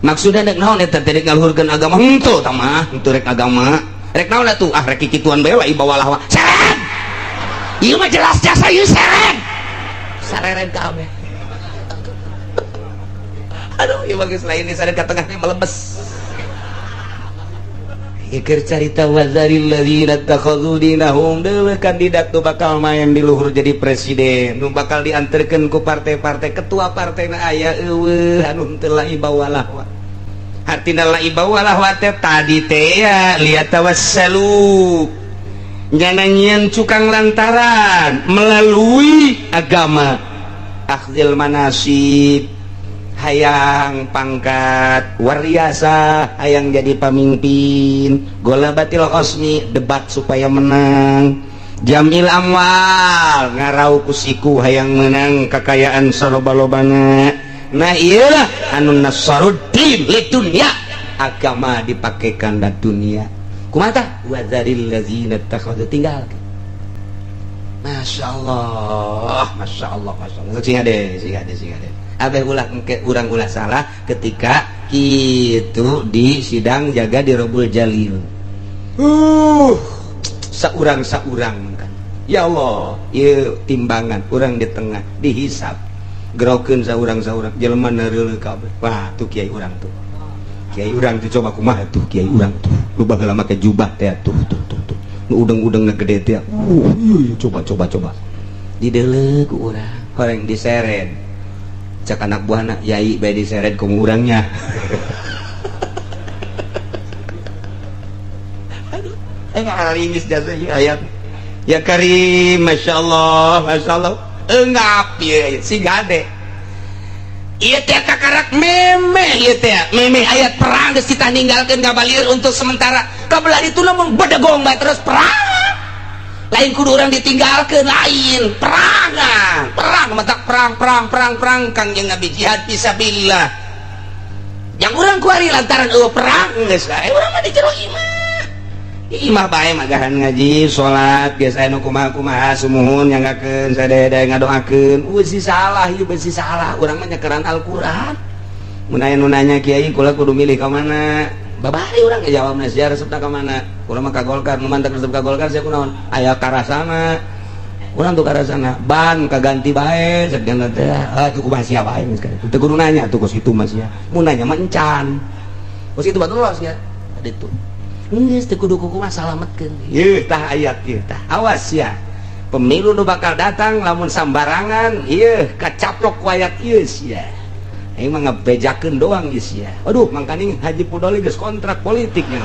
Maksudna rek naon eta teh rek ngaluhurkeun agama? Henteu tah mah, henteu rek agama. Rek naon atuh? Ah rek kikituan bae lah ibawalah wa. Seret. Ieu mah jelas jasa ieu seret. Sareren kabeh. Aduh, ieu mah geus lain diseret ka tengah teh melebes. Iker carita wazaril ladzina takhadhu dinahum deuleuh kandidat nu bakal main di luhur jadi presiden, nu bakal dianterkeun ku partai-partai ketua partena aya eueuh anu teu laiba walahwa. Hartina laiba walahwa teh tadi teh ya liyatawassalu nyanyian cukang lantaran melalui agama akhzil manasib hayang pangkat wariasa hayang jadi pamimpin golabatil khosmi debat supaya menang jamil amwal ngarau kusiku hayang menang kekayaan saloba-lobana. Nah iyalah anu nasaruddin lidunya agama dipakaikan dan dunia kumata wazaril ladzina takhadhu tinggal. Masya Allah, Masya Allah, Masya Allah. Sing ade, sing ade, sing ade. Abeh ulah urang ulah salah ketika itu di sidang jaga di Robul Jalil. Saurang-saurang kan. Ya Allah, ieu timbangan urang di tengah dihisap. Gerokeun saurang-saurang jelema neureuleuh kabeh. Wah, tuh kiai urang tuh. Kiai urang tuh coba kumaha tuh kiai urang tuh. Nu baheula make jubah teh tuh tuh tuh tuh. Nu udeng-udengna gede teh. Iya coba coba coba. Dideuleuh ku urang, horeng diseret. Cek anak buahna, yai bae diseret ku urangnya. Aduh, ngaringis jasa ieu ayat. Ya Karim, Masya Allah, Masya Allah. Engap ieu si gade. Ieu teh kakarak memeh ieu teh, memeh ayat perang geus kita ninggalkeun kabalir untuk sementara. Kabelah itu lamun bedegong bae terus perang. Lain kudu urang ditinggalkeun lain, perangan. Perang matak perang perang perang perang Kangjeng Nabi jihad fisabilillah. Yang urang kuari lantaran eueuh perang geus bae urang mah di jero imah. Imah bae magahan ngaji, salat, geus aya nu kumaha-kumaha sumuhun nyanggakeun sadaya-daya ngadoakeun. Beusi salah ieu beusi salah, urang mah nyekeran Al-Qur'an. Mun aya nu nanya kiai kula kudu milih ka mana? Babari urang ngejawabna sia resepna ka mana? Urang mah ka Golkar, nu mantak resep ka Golkar sia kunaon? Aya karasana. Urang tuh karasana, ban kaganti bae cek dia teh. Ah tuh kumaha sia bae geus teu kudu nanya tuh kos kitu mah sia. Mun nanya mah encan. Kos kitu batur los nya. Ditu. Geus teu kudu kumaha salametkeun. Yeuh tah ayat ieu tah. Awas ya. Pemilu nu bakal datang lamun sambarangan ieu kacaplok ku ayat ieu sia. Aing mah ngebejakeun doang ieu sia. Aduh, mangkaning Haji Pudoli geus kontrak politiknya.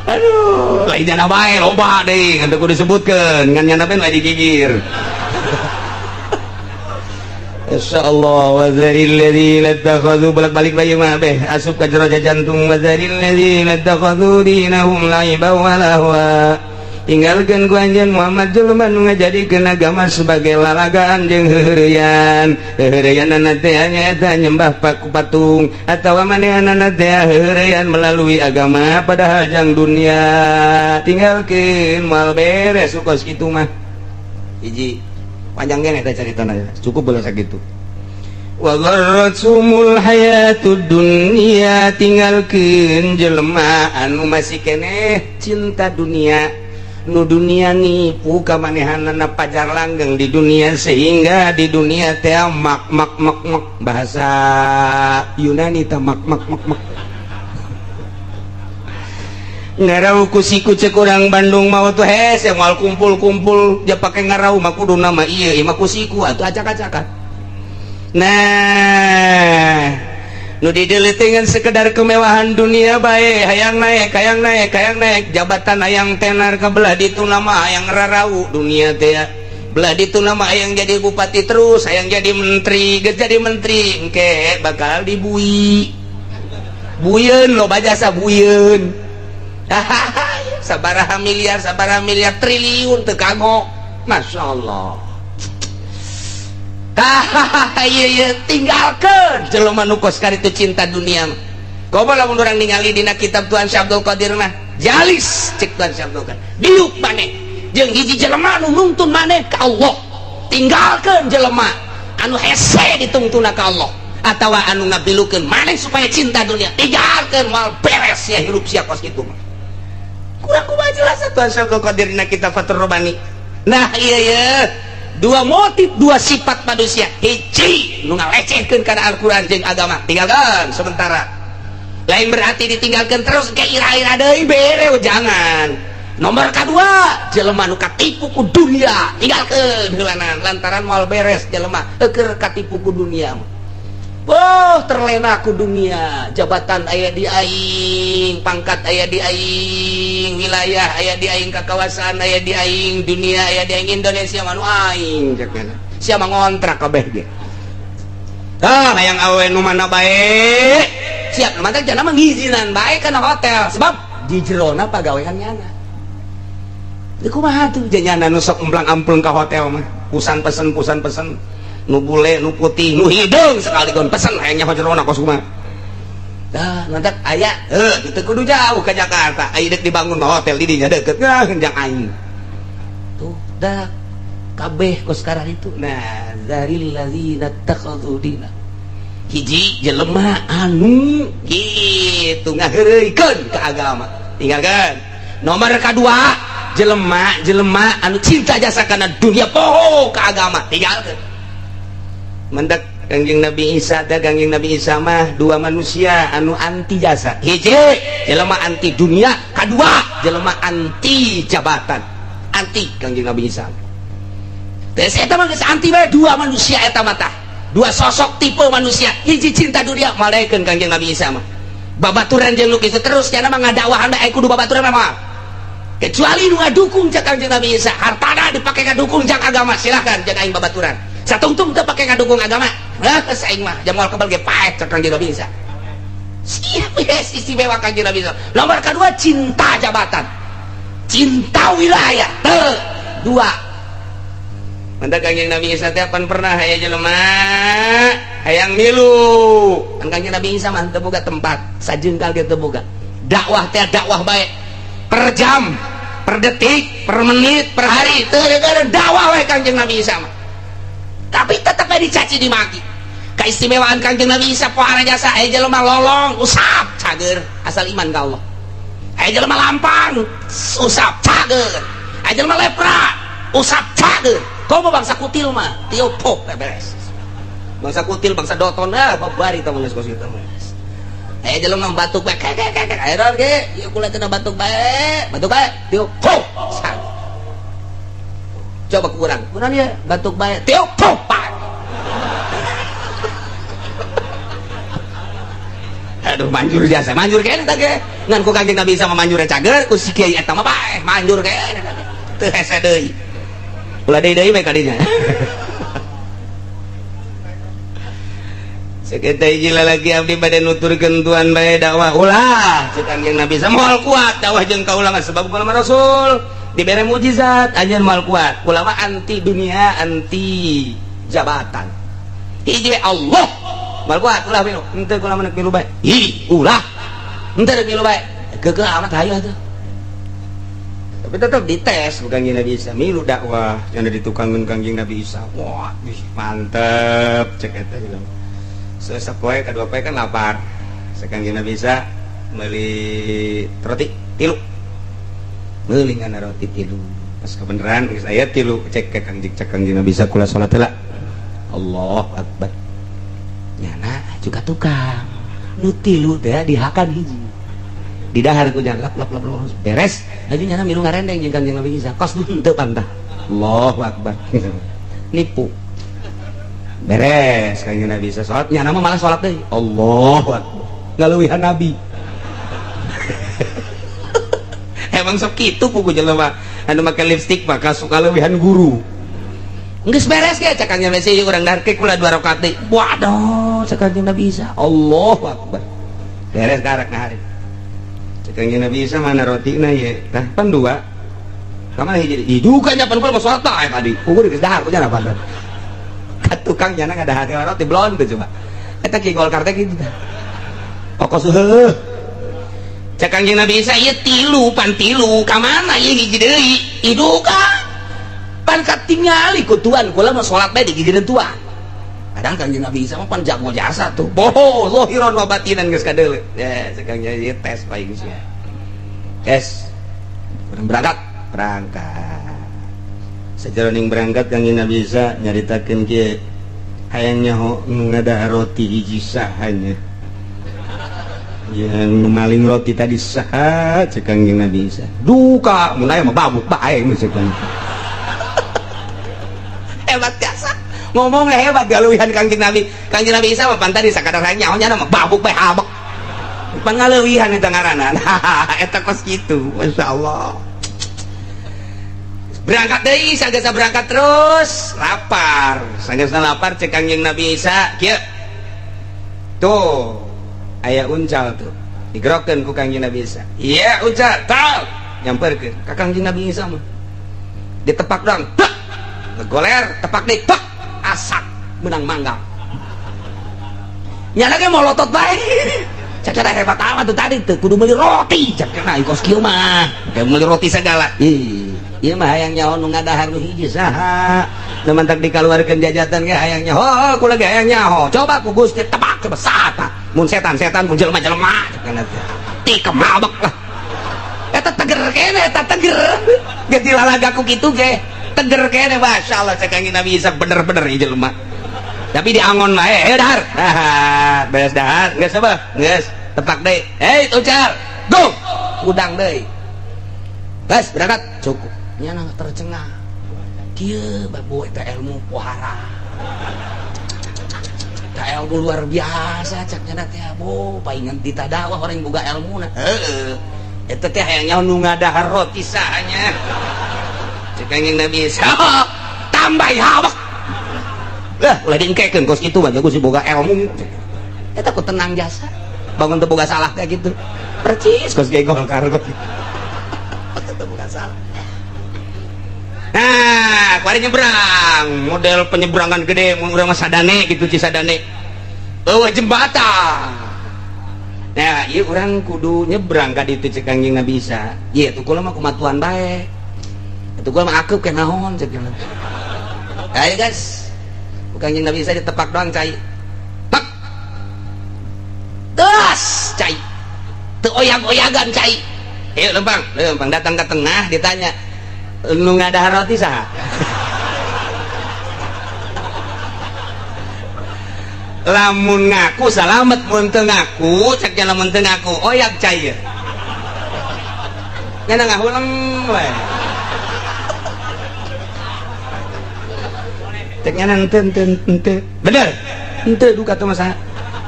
Aduh, lain nyana bae loba deui, ngan teu kudu disebutkeun, ngan nyana bae digigir. Insyaallah wazaril ladzina takhadhu bolak-balik lagi mah beh asup ka jero jantung wazaril ladzina takhadhu dinahum laiban wa lahwa. Tinggalkeun ku anjeun Muhammad jelema nu ngajadikeun agama sebagai lalagaan jeung heuheureyan. Heuheureyanna teh nyaeta nyembah paku patung atawa manehanana teh heuheureyan melalui agama padahal jang dunia. Tinggalkeun moal beres kos kitu mah. Hiji panjang gene eta caritana cukup boleh sakitu. Wa gharratsumul hayatud dunya tinggalkeun jelema anu masih keneh cinta dunia. Nu dunia nipu kamanehanana pajar langgeng di dunia sehingga di dunia teh mak mak mak mak bahasa Yunani teh mak mak mak mak. Ngarau ku siku cek urang Bandung mau tuh hese moal kumpul-kumpul dia pake ngarau mah kudu nama ieu ieu mah ku siku atuh acak-acakan. Nah, nu dideuleuteunan sekedar kemewahan dunia bae, hayang naik, hayang naik, hayang naik, jabatan hayang tenar ka belah ditu nama hayang rarau dunia teh. Belah ditu nama hayang jadi bupati terus, hayang jadi menteri, geus jadi menteri engke bakal dibui. Buyeun loba jasa buyeun. Sabaraha miliar triliun teu kagok. Masya Allah. Iya tinggalkeun jelema nu kos karitu cinta dunia. Komo lamun urang ningali dina kitab Tuan Syekh Abdul Qadir mah, jalis cek Tuan Syekh Abdul Qadir. Diuk maneh jeung hiji jelema nu nuntun maneh ka Allah. Tinggalkeun jelema anu hese ditungtuna ka Allah atawa anu ngabilukeun maneh supaya cinta dunia. Tinggalkeun moal beres ya hirup sia kos kitu mah. Kurang kumaha jelas Tuan Syekh Abdul Qadir dina kitab Fathur Rabbani. Nah iya ya, dua motif, dua sifat manusia. Hiji nu ngalecehkeun kana Al-Qur'an jeung agama, tinggalkan sementara. Lain berarti ditinggalkan terus ke ira-ira deui bere, jangan. Nomor kedua, jelema nu katipu ku dunia, tinggalkeun heulanan lantaran moal beres jelema keur katipu ku dunia. Oh, terlena ku dunia, jabatan aya di aing, pangkat aya di aing, wilayah aya di aing, kakawasan aya di aing, dunia aya di aing, Indonesia mah nu aing cek mana. Sia ngontrak kabeh ge. Ah, hayang awe nu mana bae. Siap, nu mantak jana mah ngizinan bae kana hotel sebab di jerona pagawean nyana. Teu kumaha tuh janyana nu sok emplang-ampleng ka hotel mah, pusan pesen pusan pesen. Nu bule, nu putih, nu hideung sekaligon pesen hayangnya jerona kos kumaha. Dah, mantak aya heuh teu kudu jauh ka Jakarta. Aya deuk dibangun hotel di dinya deukeut ngah jang aing. Tuh, dah kabeh kos sekarang itu. Nah, zaril ladzina takhadhu dina. Hiji jelema anu kitu ngaheureuykeun ka agama. Tinggalkeun. Nomor kadua, jelema anu cinta jasa kana dunia poho ka agama. Tinggalkeun. Mendak Kangjeng Nabi Isa teh, Kangjeng Nabi Isa mah dua manusia anu anti jasa. Hiji jelema anti dunia, kadua jelema anti jabatan. Anti Kangjeng Nabi Isa. Teh eta mah geus anti bae dua manusia eta mah tah. Dua sosok tipe manusia. Hiji cinta dunia malaikeun Kangjeng Nabi Isa mah. Babaturan jeung nu kitu terus nya mah ngadakwahan bae kudu babaturan mah. Kecuali nu ngadukung cek Kangjeng Nabi Isa, hartana dipake ngadukung jang agama, silahkan jeung aing babaturan. Satungtung teu pake ngadukung agama. Hah, geus aing mah jamal kebal ge paeh cek Kangjeng Nabi Isa. Siap yes, istimewa Kangjeng Nabi Isa. Nomor kedua cinta jabatan. Cinta wilayah. Teu dua. Mantap Kangjeng Nabi Isa teh pan pernah aya jelema hayang milu. Kan Kangjeng Nabi Isa mah teu boga tempat, sajengkal ge teu boga. Dakwah teh dakwah bae. Per jam, per detik, per menit, per hari teu dakwah we Kangjeng Nabi Isa mah. Tapi tetep aja dicaci dimaki. Keistimewaan Kangjeng Nabi Isa pohara jasa aya jelema lolong usap cager asal iman ka Allah. Aya jelema lampang usap cager. Aya jelema lepra usap cager. Komo bangsa kutil mah tiup pok beres. Bangsa kutil, bangsa doton ah babari tah geus kos kitu mah. Aya jelema batuk bae kek kek kek aya ge ieu kula teh batuk bae, batuk bae tiup pok. Coba kurang, kurang ya batuk bae tiup pok. Aduh manjur jasa, manjur kene tah ge. Ngan ku Kangjeng Nabi Isa mah manjur cager, ku si kiai eta mah bae manjur kene tah ge. Teu hese deui. Ulah deui deui bae ka dinya. Sakitu hiji lalaki abdi bade nuturkeun tuan bae dakwah ulah cek Kangjeng Nabi Isa moal kuat dakwah jeung kaula mah sebab kula mah rasul dibere mukjizat anjeun moal kuat. Kula mah anti dunia, anti jabatan. Hiji Allah moal kuat ulah milu. Henteu kula mah milu bae. Hi ulah. Henteu rek milu bae. Keukeuh amat hayu atuh. Tapi tetap dites bukan Kangjeng Nabi Isa milu dakwah yang ditukangeun Kangjeng Nabi Isa. Wah, mantep cek eta jelema. Sapoe kadua poe kan lapar. Sakangjeng Nabi Isa meuli roti tilu. Meuli ngana roti tilu. Pas kebenaran geus aya tilu cek ke Kangjeng cek Kangjeng Nabi Isa kula salat heula. Allahu Akbar. Nyana juga tukang. Nu tilu teh dihakan hiji. Di dahar ku jan lap lap lap beres. Laju nyana milu ngarendeng jeung Kangjeng Nabi Isa. Kos henteu pantah. Allahu akbar. Nipu. Beres Kangjeng Nabi Isa salat, nyana mah malah salat deui. Allahu akbar. Ngaluwihan Nabi. Emang sok kitu pugu jelema anu make lipstik maka suka leuwihan guru. Geus beres ge cak Kangjeng Nabi Isa urang dahar ke kula 2 rakaat deui. Waduh, cak Kangjeng Nabi Isa. Allahu akbar. Beres karak ngahari. Kangjeng Nabi Isa mana rotina ye? Tah pan dua. Kamana hiji? Ih juga nya pan kula mah salat tah tadi. Ukur geus dahar ku nya pan. Ka tukang nya ngadahar roti blon teh coba. Eta ki Golkar teh kitu tah. Kokos heuh. Cak Kangjeng Nabi Isa ieu tilu pan tilu ka mana ieu hiji deui? Ih duka. Pan katingali ku tuan kula mah salat bae digigireun tuan. Kadang Kangjeng Nabi Isa mah pan jago jasa tuh. Boho zahiran wa batinan geus kadeuleu. Ya cak Kangjeng ieu tes paing sia. Yes. Berangkat, berangkat. Sajeroning berangkat Kangjeng Nabi Isa nyaritakeun kieu, hayang nyaho ngadahar roti hiji sahanya. Yang maling roti tadi saha cek Kangjeng Nabi Isa. Duka mun aya mah babuk bae cek Kangjeng. Hebat jasa. Ngomongnya hebat galuihan Kangjeng Nabi. Kangjeng Nabi Isa mah pan tadi sakadar hayang nyaho nya mah babuk bae habek. Pangaleuwihan eta ngaranna. Eta kos kitu, masyaallah. Berangkat deui, sagesa berangkat terus, lapar. Sagesa lapar cek Kangjeng Nabi Isa, kieu. Tuh, aya uncal tuh. Digerokeun ku Kangjeng Nabi Isa. Iya, uncal, tal. Nyamperkeun ka Kangjeng Nabi Isa mah. Ditepak doang, tek. Ngegoler, tepak deui, tek. Asak, menang manggang. Nyana ge molotot bae. Cak hebat amat tuh tadi tuh kudu beli roti cak nah kos kieu mah kayak beli roti segala. Ih ieu mah hayang nyaho nu ngadahar nu hiji saha nu mantak dikaluarkeun jajatan ge hayang nyaho kula ge hayang nyaho coba ku Gusti tebak coba saha tah mun setan-setan mun jelema-jelema cak teh tikem mabek lah eta teger kene eta teger geus dilalaga ku kitu ge teger kene masyaallah cak Kangjeng Nabi Isa bener-bener ieu jelema. Tapi diangon bae, ayo dahar. Dahar, beres dahar, geus apa? Geus, tepak deui. Hei, ucar. Go. Udang deui. Geus, berangkat. Cukup. Nya tercengang. Kieu babu eta ilmu pohara. Eta ilmu luar biasa cak nya teh bo, paingan ditadawa orang boga ilmuna. Heeh. Eta teh hayang nyaho nu ngadahar roti sahanya. Cek Kangjeng Nabi Isa, tambah habek. Lah, ulah diengkekeun kos kitu mah Gusti boga ilmu. Eta ku tenang jasa. Bangun teu boga salah teh gitu. Percis kos ge Golkar kos. Teu boga salah. Nah, kuari nyebrang, model penyeberangan gede mun urang mah sadane gitu Cisadane. Eueuh jembatan. Nah, ieu urang kudu nyebrang ka ditu cek Kangjeng Nabi Isa. Ieu tuh kula mah kumatuan bae. Atuh kula mah akeup ke naon cek. Ayo guys. Kangjeng Nabi Isa ditepak doang cai. Tek. Terus cai. Teu oyag-oyagan cai. Ayo lempang, lempang datang ke tengah ditanya, "Nu ngadahar roti saha?" Lamun ngaku salamet, mun teu ngaku, cek nya lamun teu ngaku oyag cai ye. Nya ngahuleng we. Ceknya ente ente ente bener ente duka tuh masa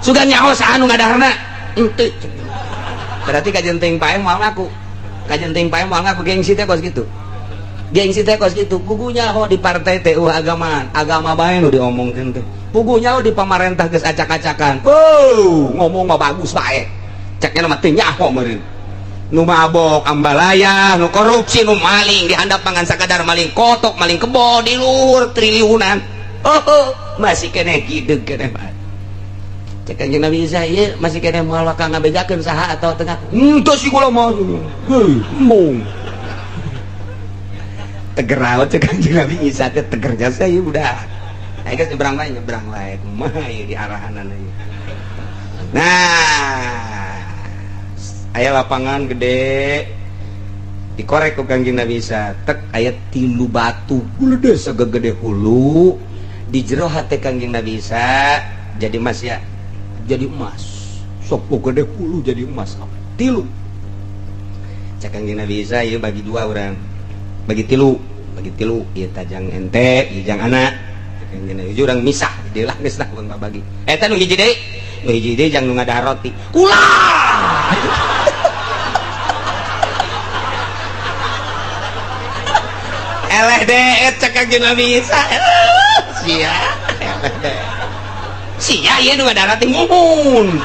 sugan nyaho saha nu ngadaharna ente berarti kajian teuing pae moal ngaku kajian teuing pae moal ngaku gengsi teh kos kitu gengsi teh kos kitu puguh nyaho di partai teh eueuh agamaan agama bae nu diomongkeun teh puguh nyaho di pamarentah geus acak-acakan oh ngomong mah bagus bae ceknya mah teu nyaho meureun nu mabok ambalaya nu korupsi nu maling dihandap pangan sakadar maling kotok maling kebo di luhur triliunan oh masih keneh gideg keneh mah cek Kangjeng Nabi Isa ieu masih keneh moal bakal ngabejakeun saha atau tengah henteu sih kula mah heuh embung teger amat cek Kangjeng Nabi Isa teh teger jasa ieu budak ayo geus nyebrang wae kumaha ieu di arahanan ieu. Nah aya lapangan gede dikorek ku Kangjeng Nabi Isa tek aya 3 batu gede sagede hulu di jero hate Kangjeng Nabi Isa jadi emas ya jadi emas sok gede hulu jadi emas 3 Cek Kangjeng Nabi Isa ieu bagi dua urang. Bagi tilu, ieu tajang ente, ieu jang anak. Cek Kangjeng Nabi urang misah deui lah geus lah urang bagi. Eta nu hiji deui, nu hiji deui jang nu ngadahar roti. Ulah. Eleh deh, cek Kangjeng Nabi Isa. Sia, eleh deh. Sia ieu nu ngadahar roti ngumun.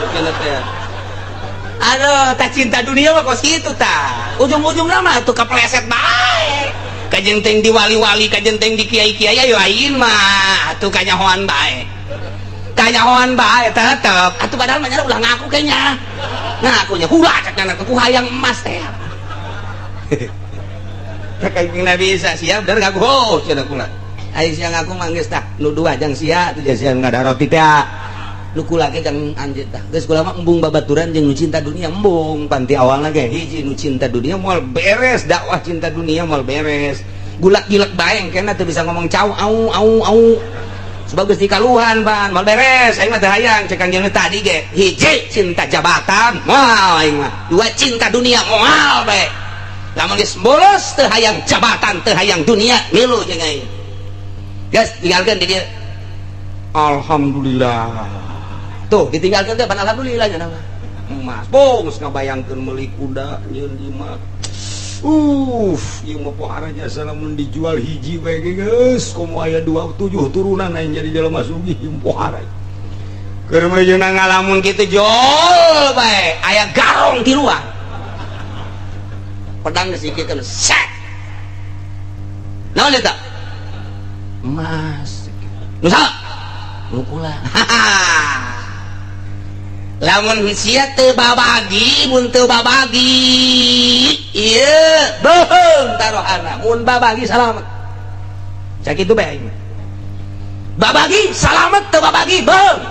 Aduh, tak cinta dunia mah kos kitu tah. Ujung-ujungna mah tuh kepleset bae. Kajenteng di wali-wali, kajenteng di kiai-kiai ayo aing mah atuh kanyahoan bae. Kanyahoan bae tetep. Atuh padahal mah ulah ngaku kayaknya. Ngakunya ulah cek nyana ku hayang emas teh. Cek Kangjeng Nabi Isa sia bener ngaku ho cenah kula. Ai sia ngaku mah geus tah nu dua jang sia tuh sia ngadahar roti teh. Nu kula ge jang anjeun tah geus kula mah embung babaturan jeung nu cinta dunia embung panti awalna ge hiji nu cinta dunia moal beres dakwah cinta dunia moal beres gulak-gilek bae engkena teu bisa ngomong cau au au au sebab geus dikaluhan pan moal beres aing mah teu hayang cek Kangjeng tadi ge hiji cinta jabatan moal aing mah dua cinta dunia moal bae lamun geus bolos teu hayang jabatan teu hayang dunia milu jeung aing geus tinggalkeun di dieu alhamdulillah. Tuh ditinggalkan teh pan alhamdulillah nya mah. Emas bongs ngabayangkeun meuli kuda nyeun imah. Ieu mah pohara jasa lamun dijual hiji bae ge geus komo aya 27 turunan aing jadi jelema sugih ieu pohara. Keur meujeuhna ngalamun kitu jol bae aya garong tiluan. Pedang geus dikikeun set. Naon eta? Emas. Nu saha? Nu kula. Lamun sia teu babagi mun teu babagi ieu beuheung taruhana mun babagi salamet sakitu bae aing babagi salamet teu babagi beuheung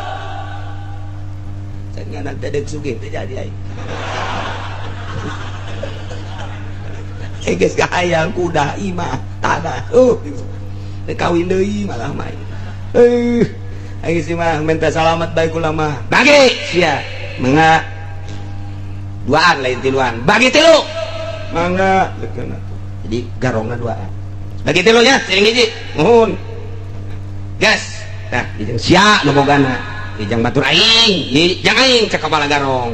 cenah teh deuk sugih teu jadi aing geus kahayang kuda imah tanah teu kawin deui malah mah aing sih mah minta salamet bae kula mah bagi sia mangga duaan lain tiluan bagi tilu mangga jadi garongna duaan bagi tilunya sering hiji nuhun gas tah dijang sia nu bogana dijang batur aing dijang aing cek kepala garong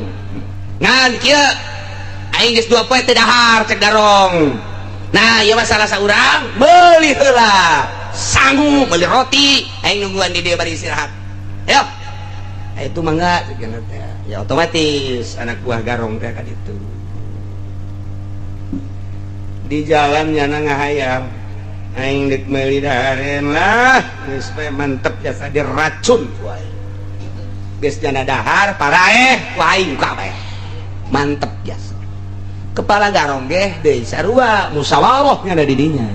ngan kieu aing geus 2 poe teu dahar cek garong nah ieu mah salah saurang meuli heula sangu beli roti aing nungguan di dia bari istirahat ayo itu mangga ya otomatis anak buah garong teh kan itu di jalan nyana ngahayam aing deuk meuli daharen lah geus bae mantep jasa diracun ku aing geus nyana dahar paraeh ku aing kabeh mantep jasa kepala garong ge deui sarua musyawarah nyana di dinya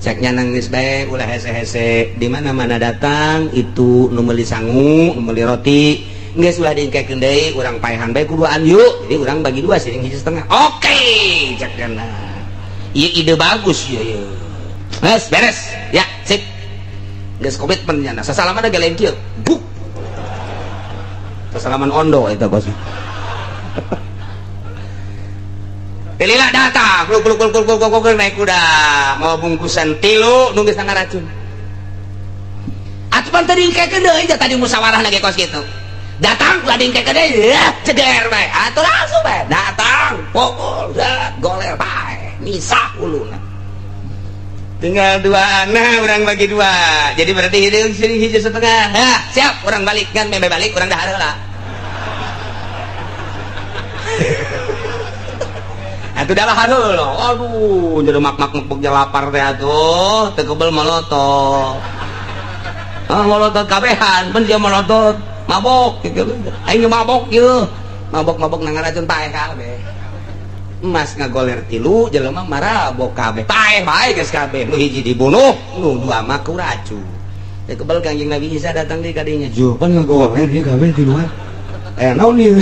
cek nyanang geus bae ulah hese-hese di mana-mana datang itu nu meuli sangu nu meuli roti geus ulah diengkekeun deui urang paehan bae kuduaan yuk jadi urang bagi dua siring hiji setengah oke cek nyana ieu ide bagus ieu ieu geus beres ya sip geus komitmen nyana sasalaman ge lain kieu buk sasalaman ondo eta bos. Lila datang, kluk kluk kluk kluk kluk kluk naik kuda, mau bungkusan tilu nunggu sangat racun. Atuh pan tadi engkekeun deui tadi musyawarah lagi kos kitu. Datang ulah diengkekeun deui, ceger bae. Atuh langsung bae datang, pokol, goler bae, misah uluna. Tinggal dua anak, orang bagi dua. Jadi berarti hideung sini hiji setengah. Hah, siap, orang balik kan meme balik urang dahar heula. Atuh dah heula. Aduh, jadi mak-mak mak lapar teh atuh, teu kebel molotot. Ah, molotot kabehan, pan dia molotot, mabok gitu. Aing mabok ieu. Mabok-mabok nang racun paeh kabeh. Emas ngagoler tilu jelema marabok kabeh. Paeh bae geus kabeh. Nu hiji dibunuh, nu dua mah ku racun. Teu kebel Kangjeng Nabi Isa datang deui ka dinya. Jo, pan ngagoler ieu kabeh tiluan. Naon ieu?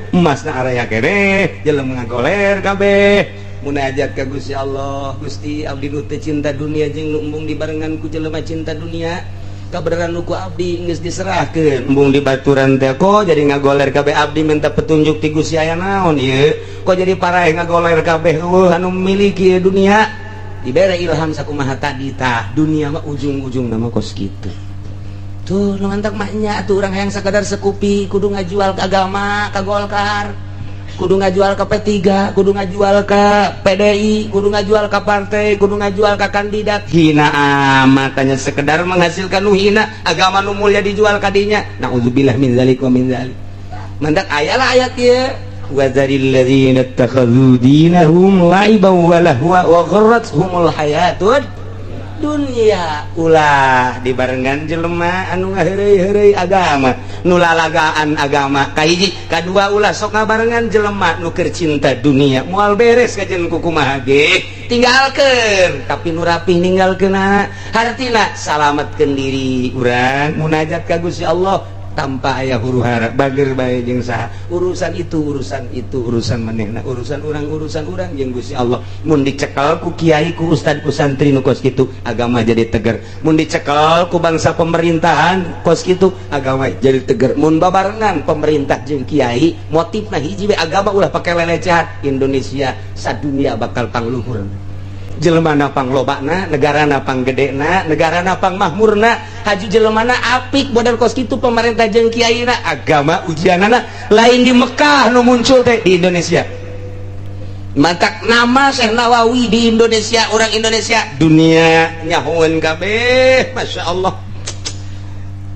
Emasna araya keneh, jelema ngagoler kabeh. Munajat ka Gusti Allah, Gusti abdi nu teu cinta dunia jeung nu embung dibarengan ku jelema cinta dunia. Kabeneran nu ku abdi geus diserahkeun embung di baturan teh kok jadi ngagoler kabeh abdi minta petunjuk ti Gusti aya naon ieu kok jadi paraeh ngagoler kabeh eueuh anu miliki dunia dibere ilham sakumaha tadi tah dunia mah ujung-ujung nama kos kitu tuh nu mantak mah nya atuh urang hayang sakadar sekupi kudu ngajual ke agama ka Golkar kudu ngajual ke P3 kudu ngajual ke PDI kudu ngajual ke partai kudu ngajual ke kandidat hina amat hanya sekedar menghasilkan nu hina agama nu mulia dijual kadinya naudzubillah min zalik wa min zalik mantak ayalah ayat ieu wazaril ladzina ittakhadhu dinahum la'iban wa lahwa wa gharrathumul hayatud dunia ulah dibarengan jelema anu ngaheureuy-heureuy agama nu lalagaan agama kahiji kadua ulah sok ngabarengan jelema nu keur cinta dunia moal beres kajen kukumaha ge tinggalkeun tapi nu rapih ninggalkeunna hartina salametkeun diri urang munajat ka Gusti Allah tanpa aya huru hara bager bae jeung saha urusan itu urusan manehna urusan urang jeung Gusti Allah mun dicekel ku kiai ku ustad ku santri nu kos kitu agama jadi tegar mun dicekel ku bangsa pemerintahan kos kitu agama jadi tegar mun babarengan pemerintah jeung kiai motifna hiji we agama ulah pake lelecehan Indonesia sadunia bakal pangluhur jelemana panglobana negarana panggedena negarana pangmahmurna haju jelemana apik modal kos kitu pemerintah jeung kiaina agama ujianana lain di Mekah nu muncul teh di Indonesia mantak nama Syekh Nawawi di Indonesia orang Indonesia dunia nyahoeun kabeh Masya Allah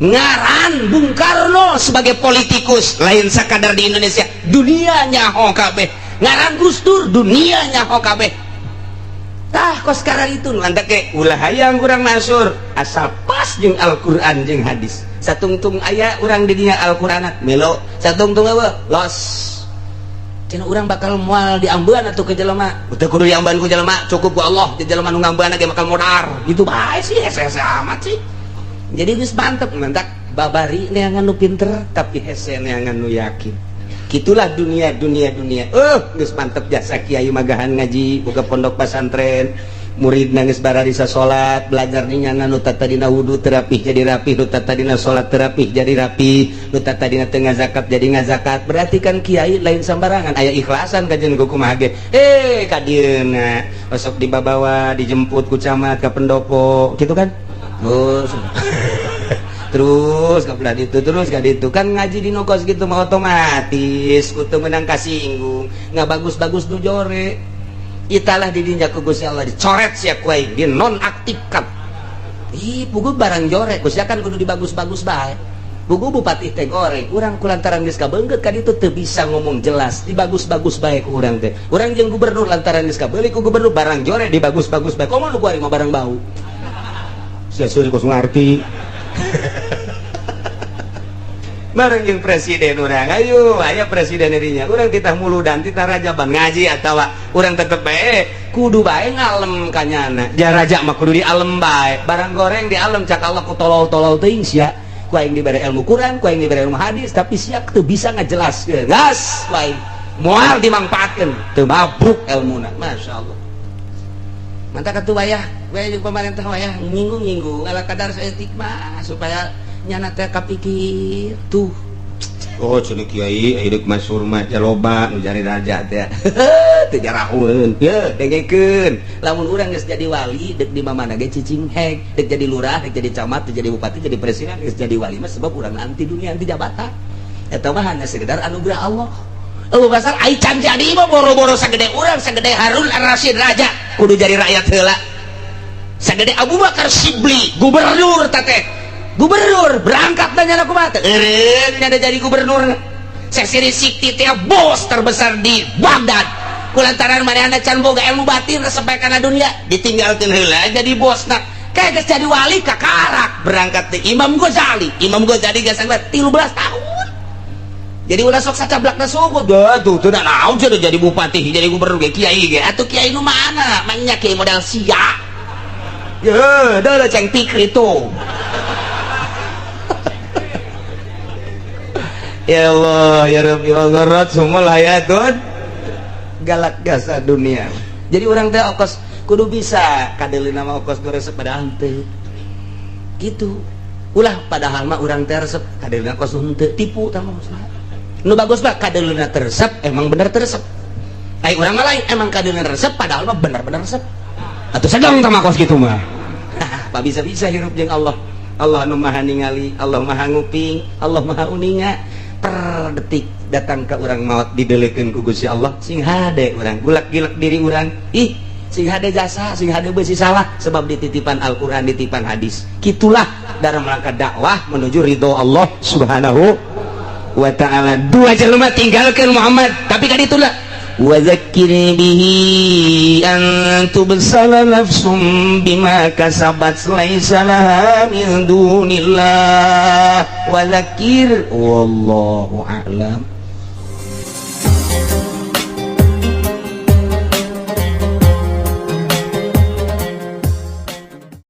ngaran Bung Karno sebagai politikus lain sakadar di Indonesia dunia nyaho kabeh ngaran Gus Dur dunia nyaho kabeh tah kos sekarang itu mantap ke ulah hayang kurang masur asal pas jeung Al-Qur'an jeung hadis satungtung aya urang di dinya Al-Qur'an melo satungtung apa los cenah urang bakal moal diambean atuh ke jelema teu kudu diambean ku jelema cukup ku Allah di jelema nu ngambean ge bakal modar gitu bae sih hese-hese amat sih jadi geus mantep mantak babari neangan nu pinter tapi hese neangan nu yakin gitulah dunia dunia dunia geus mantep jasa kiai magahan ngaji buka pondok pesantren murid nangis bararisa salat belajar ninyana nu tadina wudu terapih jadi rapih nu tadina salat terapih jadi rapih nu tadina teu ngazakat jadi ngazakat berarti kan kiai lain sambarangan aya ikhlasan kajian kumaha ge ka dieuna osok dibabawa dijemput ku camat ka pendopo gitu kan terus terus ke belah itu terus ke itu kan ngaji di nokos gitu mah otomatis kutu menang kasinggung nggak bagus-bagus nu jore italah didinya ku Gusti Allah dicoret sia ku aing dinonaktifkan ih pugu barang jore Gusti kan kudu dibagus-bagus bae pugu bupati teh goreng urang kulantaran geus kabeungkeut ka ditu teu bisa ngomong jelas dibagus-bagus bae ku urang teh urang jeung gubernur lantaran geus kabeuli ku gubernur barang jore dibagus-bagus bae komo nu kuari mah barang bau sia suri kos ngarti bareng jeung presiden urang ayo aya presiden dirinya urang titah muludan titah rajaban ngaji atawa urang tetep bae kudu bae ngalem kanyana ja raja mah kudu dialem bae barang goreng dialem cak Allah ku tolol-tolol teuing sia ku aing dibere ilmu Quran ku aing dibere ilmu hadis tapi sia teu bisa ngajelaskeun gas ku aing moal dimangpaatkeun teu mabuk elmuna masyaallah mantap atuh wayah we jeung pemerintah wayah nyinggung-nyinggung ala kadar saeutik mah supaya nyana teh kapikir tuh oh cenah kiai hidup masyhur mah loba nu jari raja teh teu jarahueun ye dengekeun lamun urang geus jadi wali deuk di mana ge cicing heg deuk jadi lurah deuk jadi camat deuk jadi bupati jadi presiden geus jadi wali mah sebab urang anti dunia anti jabatan eta mah hanya sekedar anugerah Allah. Eueuh basar ai can jadi mah boro-boro sagede urang sagede Harun Ar-Rasyid raja kudu jadi rakyat heula sagede Abu Bakar Sibli gubernur teh gubernur berangkat nanya aku mah eureun nya jadi gubernur Sesiri Sikti teh bos terbesar di Baghdad kulantaran manehna can boga ilmu batin resep kana dunia ditinggalkeun heula jadi bosna kayak geus jadi wali kakarak berangkat teh Imam Ghazali. Imam Ghazali geus 13 tahun jadi ulah sok sacablakna suku tuh tuh naon cenah jadi bupati jadi gubernur ge kiai ge atuh kiai nu mana manya kiai modal sia ye deuleu ceng pikir itu. Ya Allah ya Rabbi wa gharat sumul hayatun galak gasa dunia. Jadi orang teh okos kudu bisa kadeulina mah okos nu resep pada henteu gitu. Ulah padahal mah urang teh resep kadeuleuhna kos henteu tipu tah mah. Nu bagus mah kadeuleuhna teu resep emang bener teu resep. Ai urang mah lain, emang kadeuleuhna resep padahal mah bener-bener resep. Atuh sedang tah mah kos kitu mah. Pak bisa-bisa hirup jeung Allah. Allah nu maha ningali, Allah maha nguping, Allah maha uninga. Per detik datang ke urang maut didelekeun ku Gusti Allah, sing hade urang gulak-gilak diri urang. Ih, sing hade jasa, sing hade beusi salah sebab dititipan Al-Qur'an, dititipan hadis. Kitulah dalam rangka dakwah menuju ridho Allah Subhanahu wa ta'ala. Dua jelema tinggalkan Muhammad, tapi kan itulah wa zakkir bihi an tubsala nafsum bima kasabat laisa laha min dunillah wa zakkir wallahu a'lam.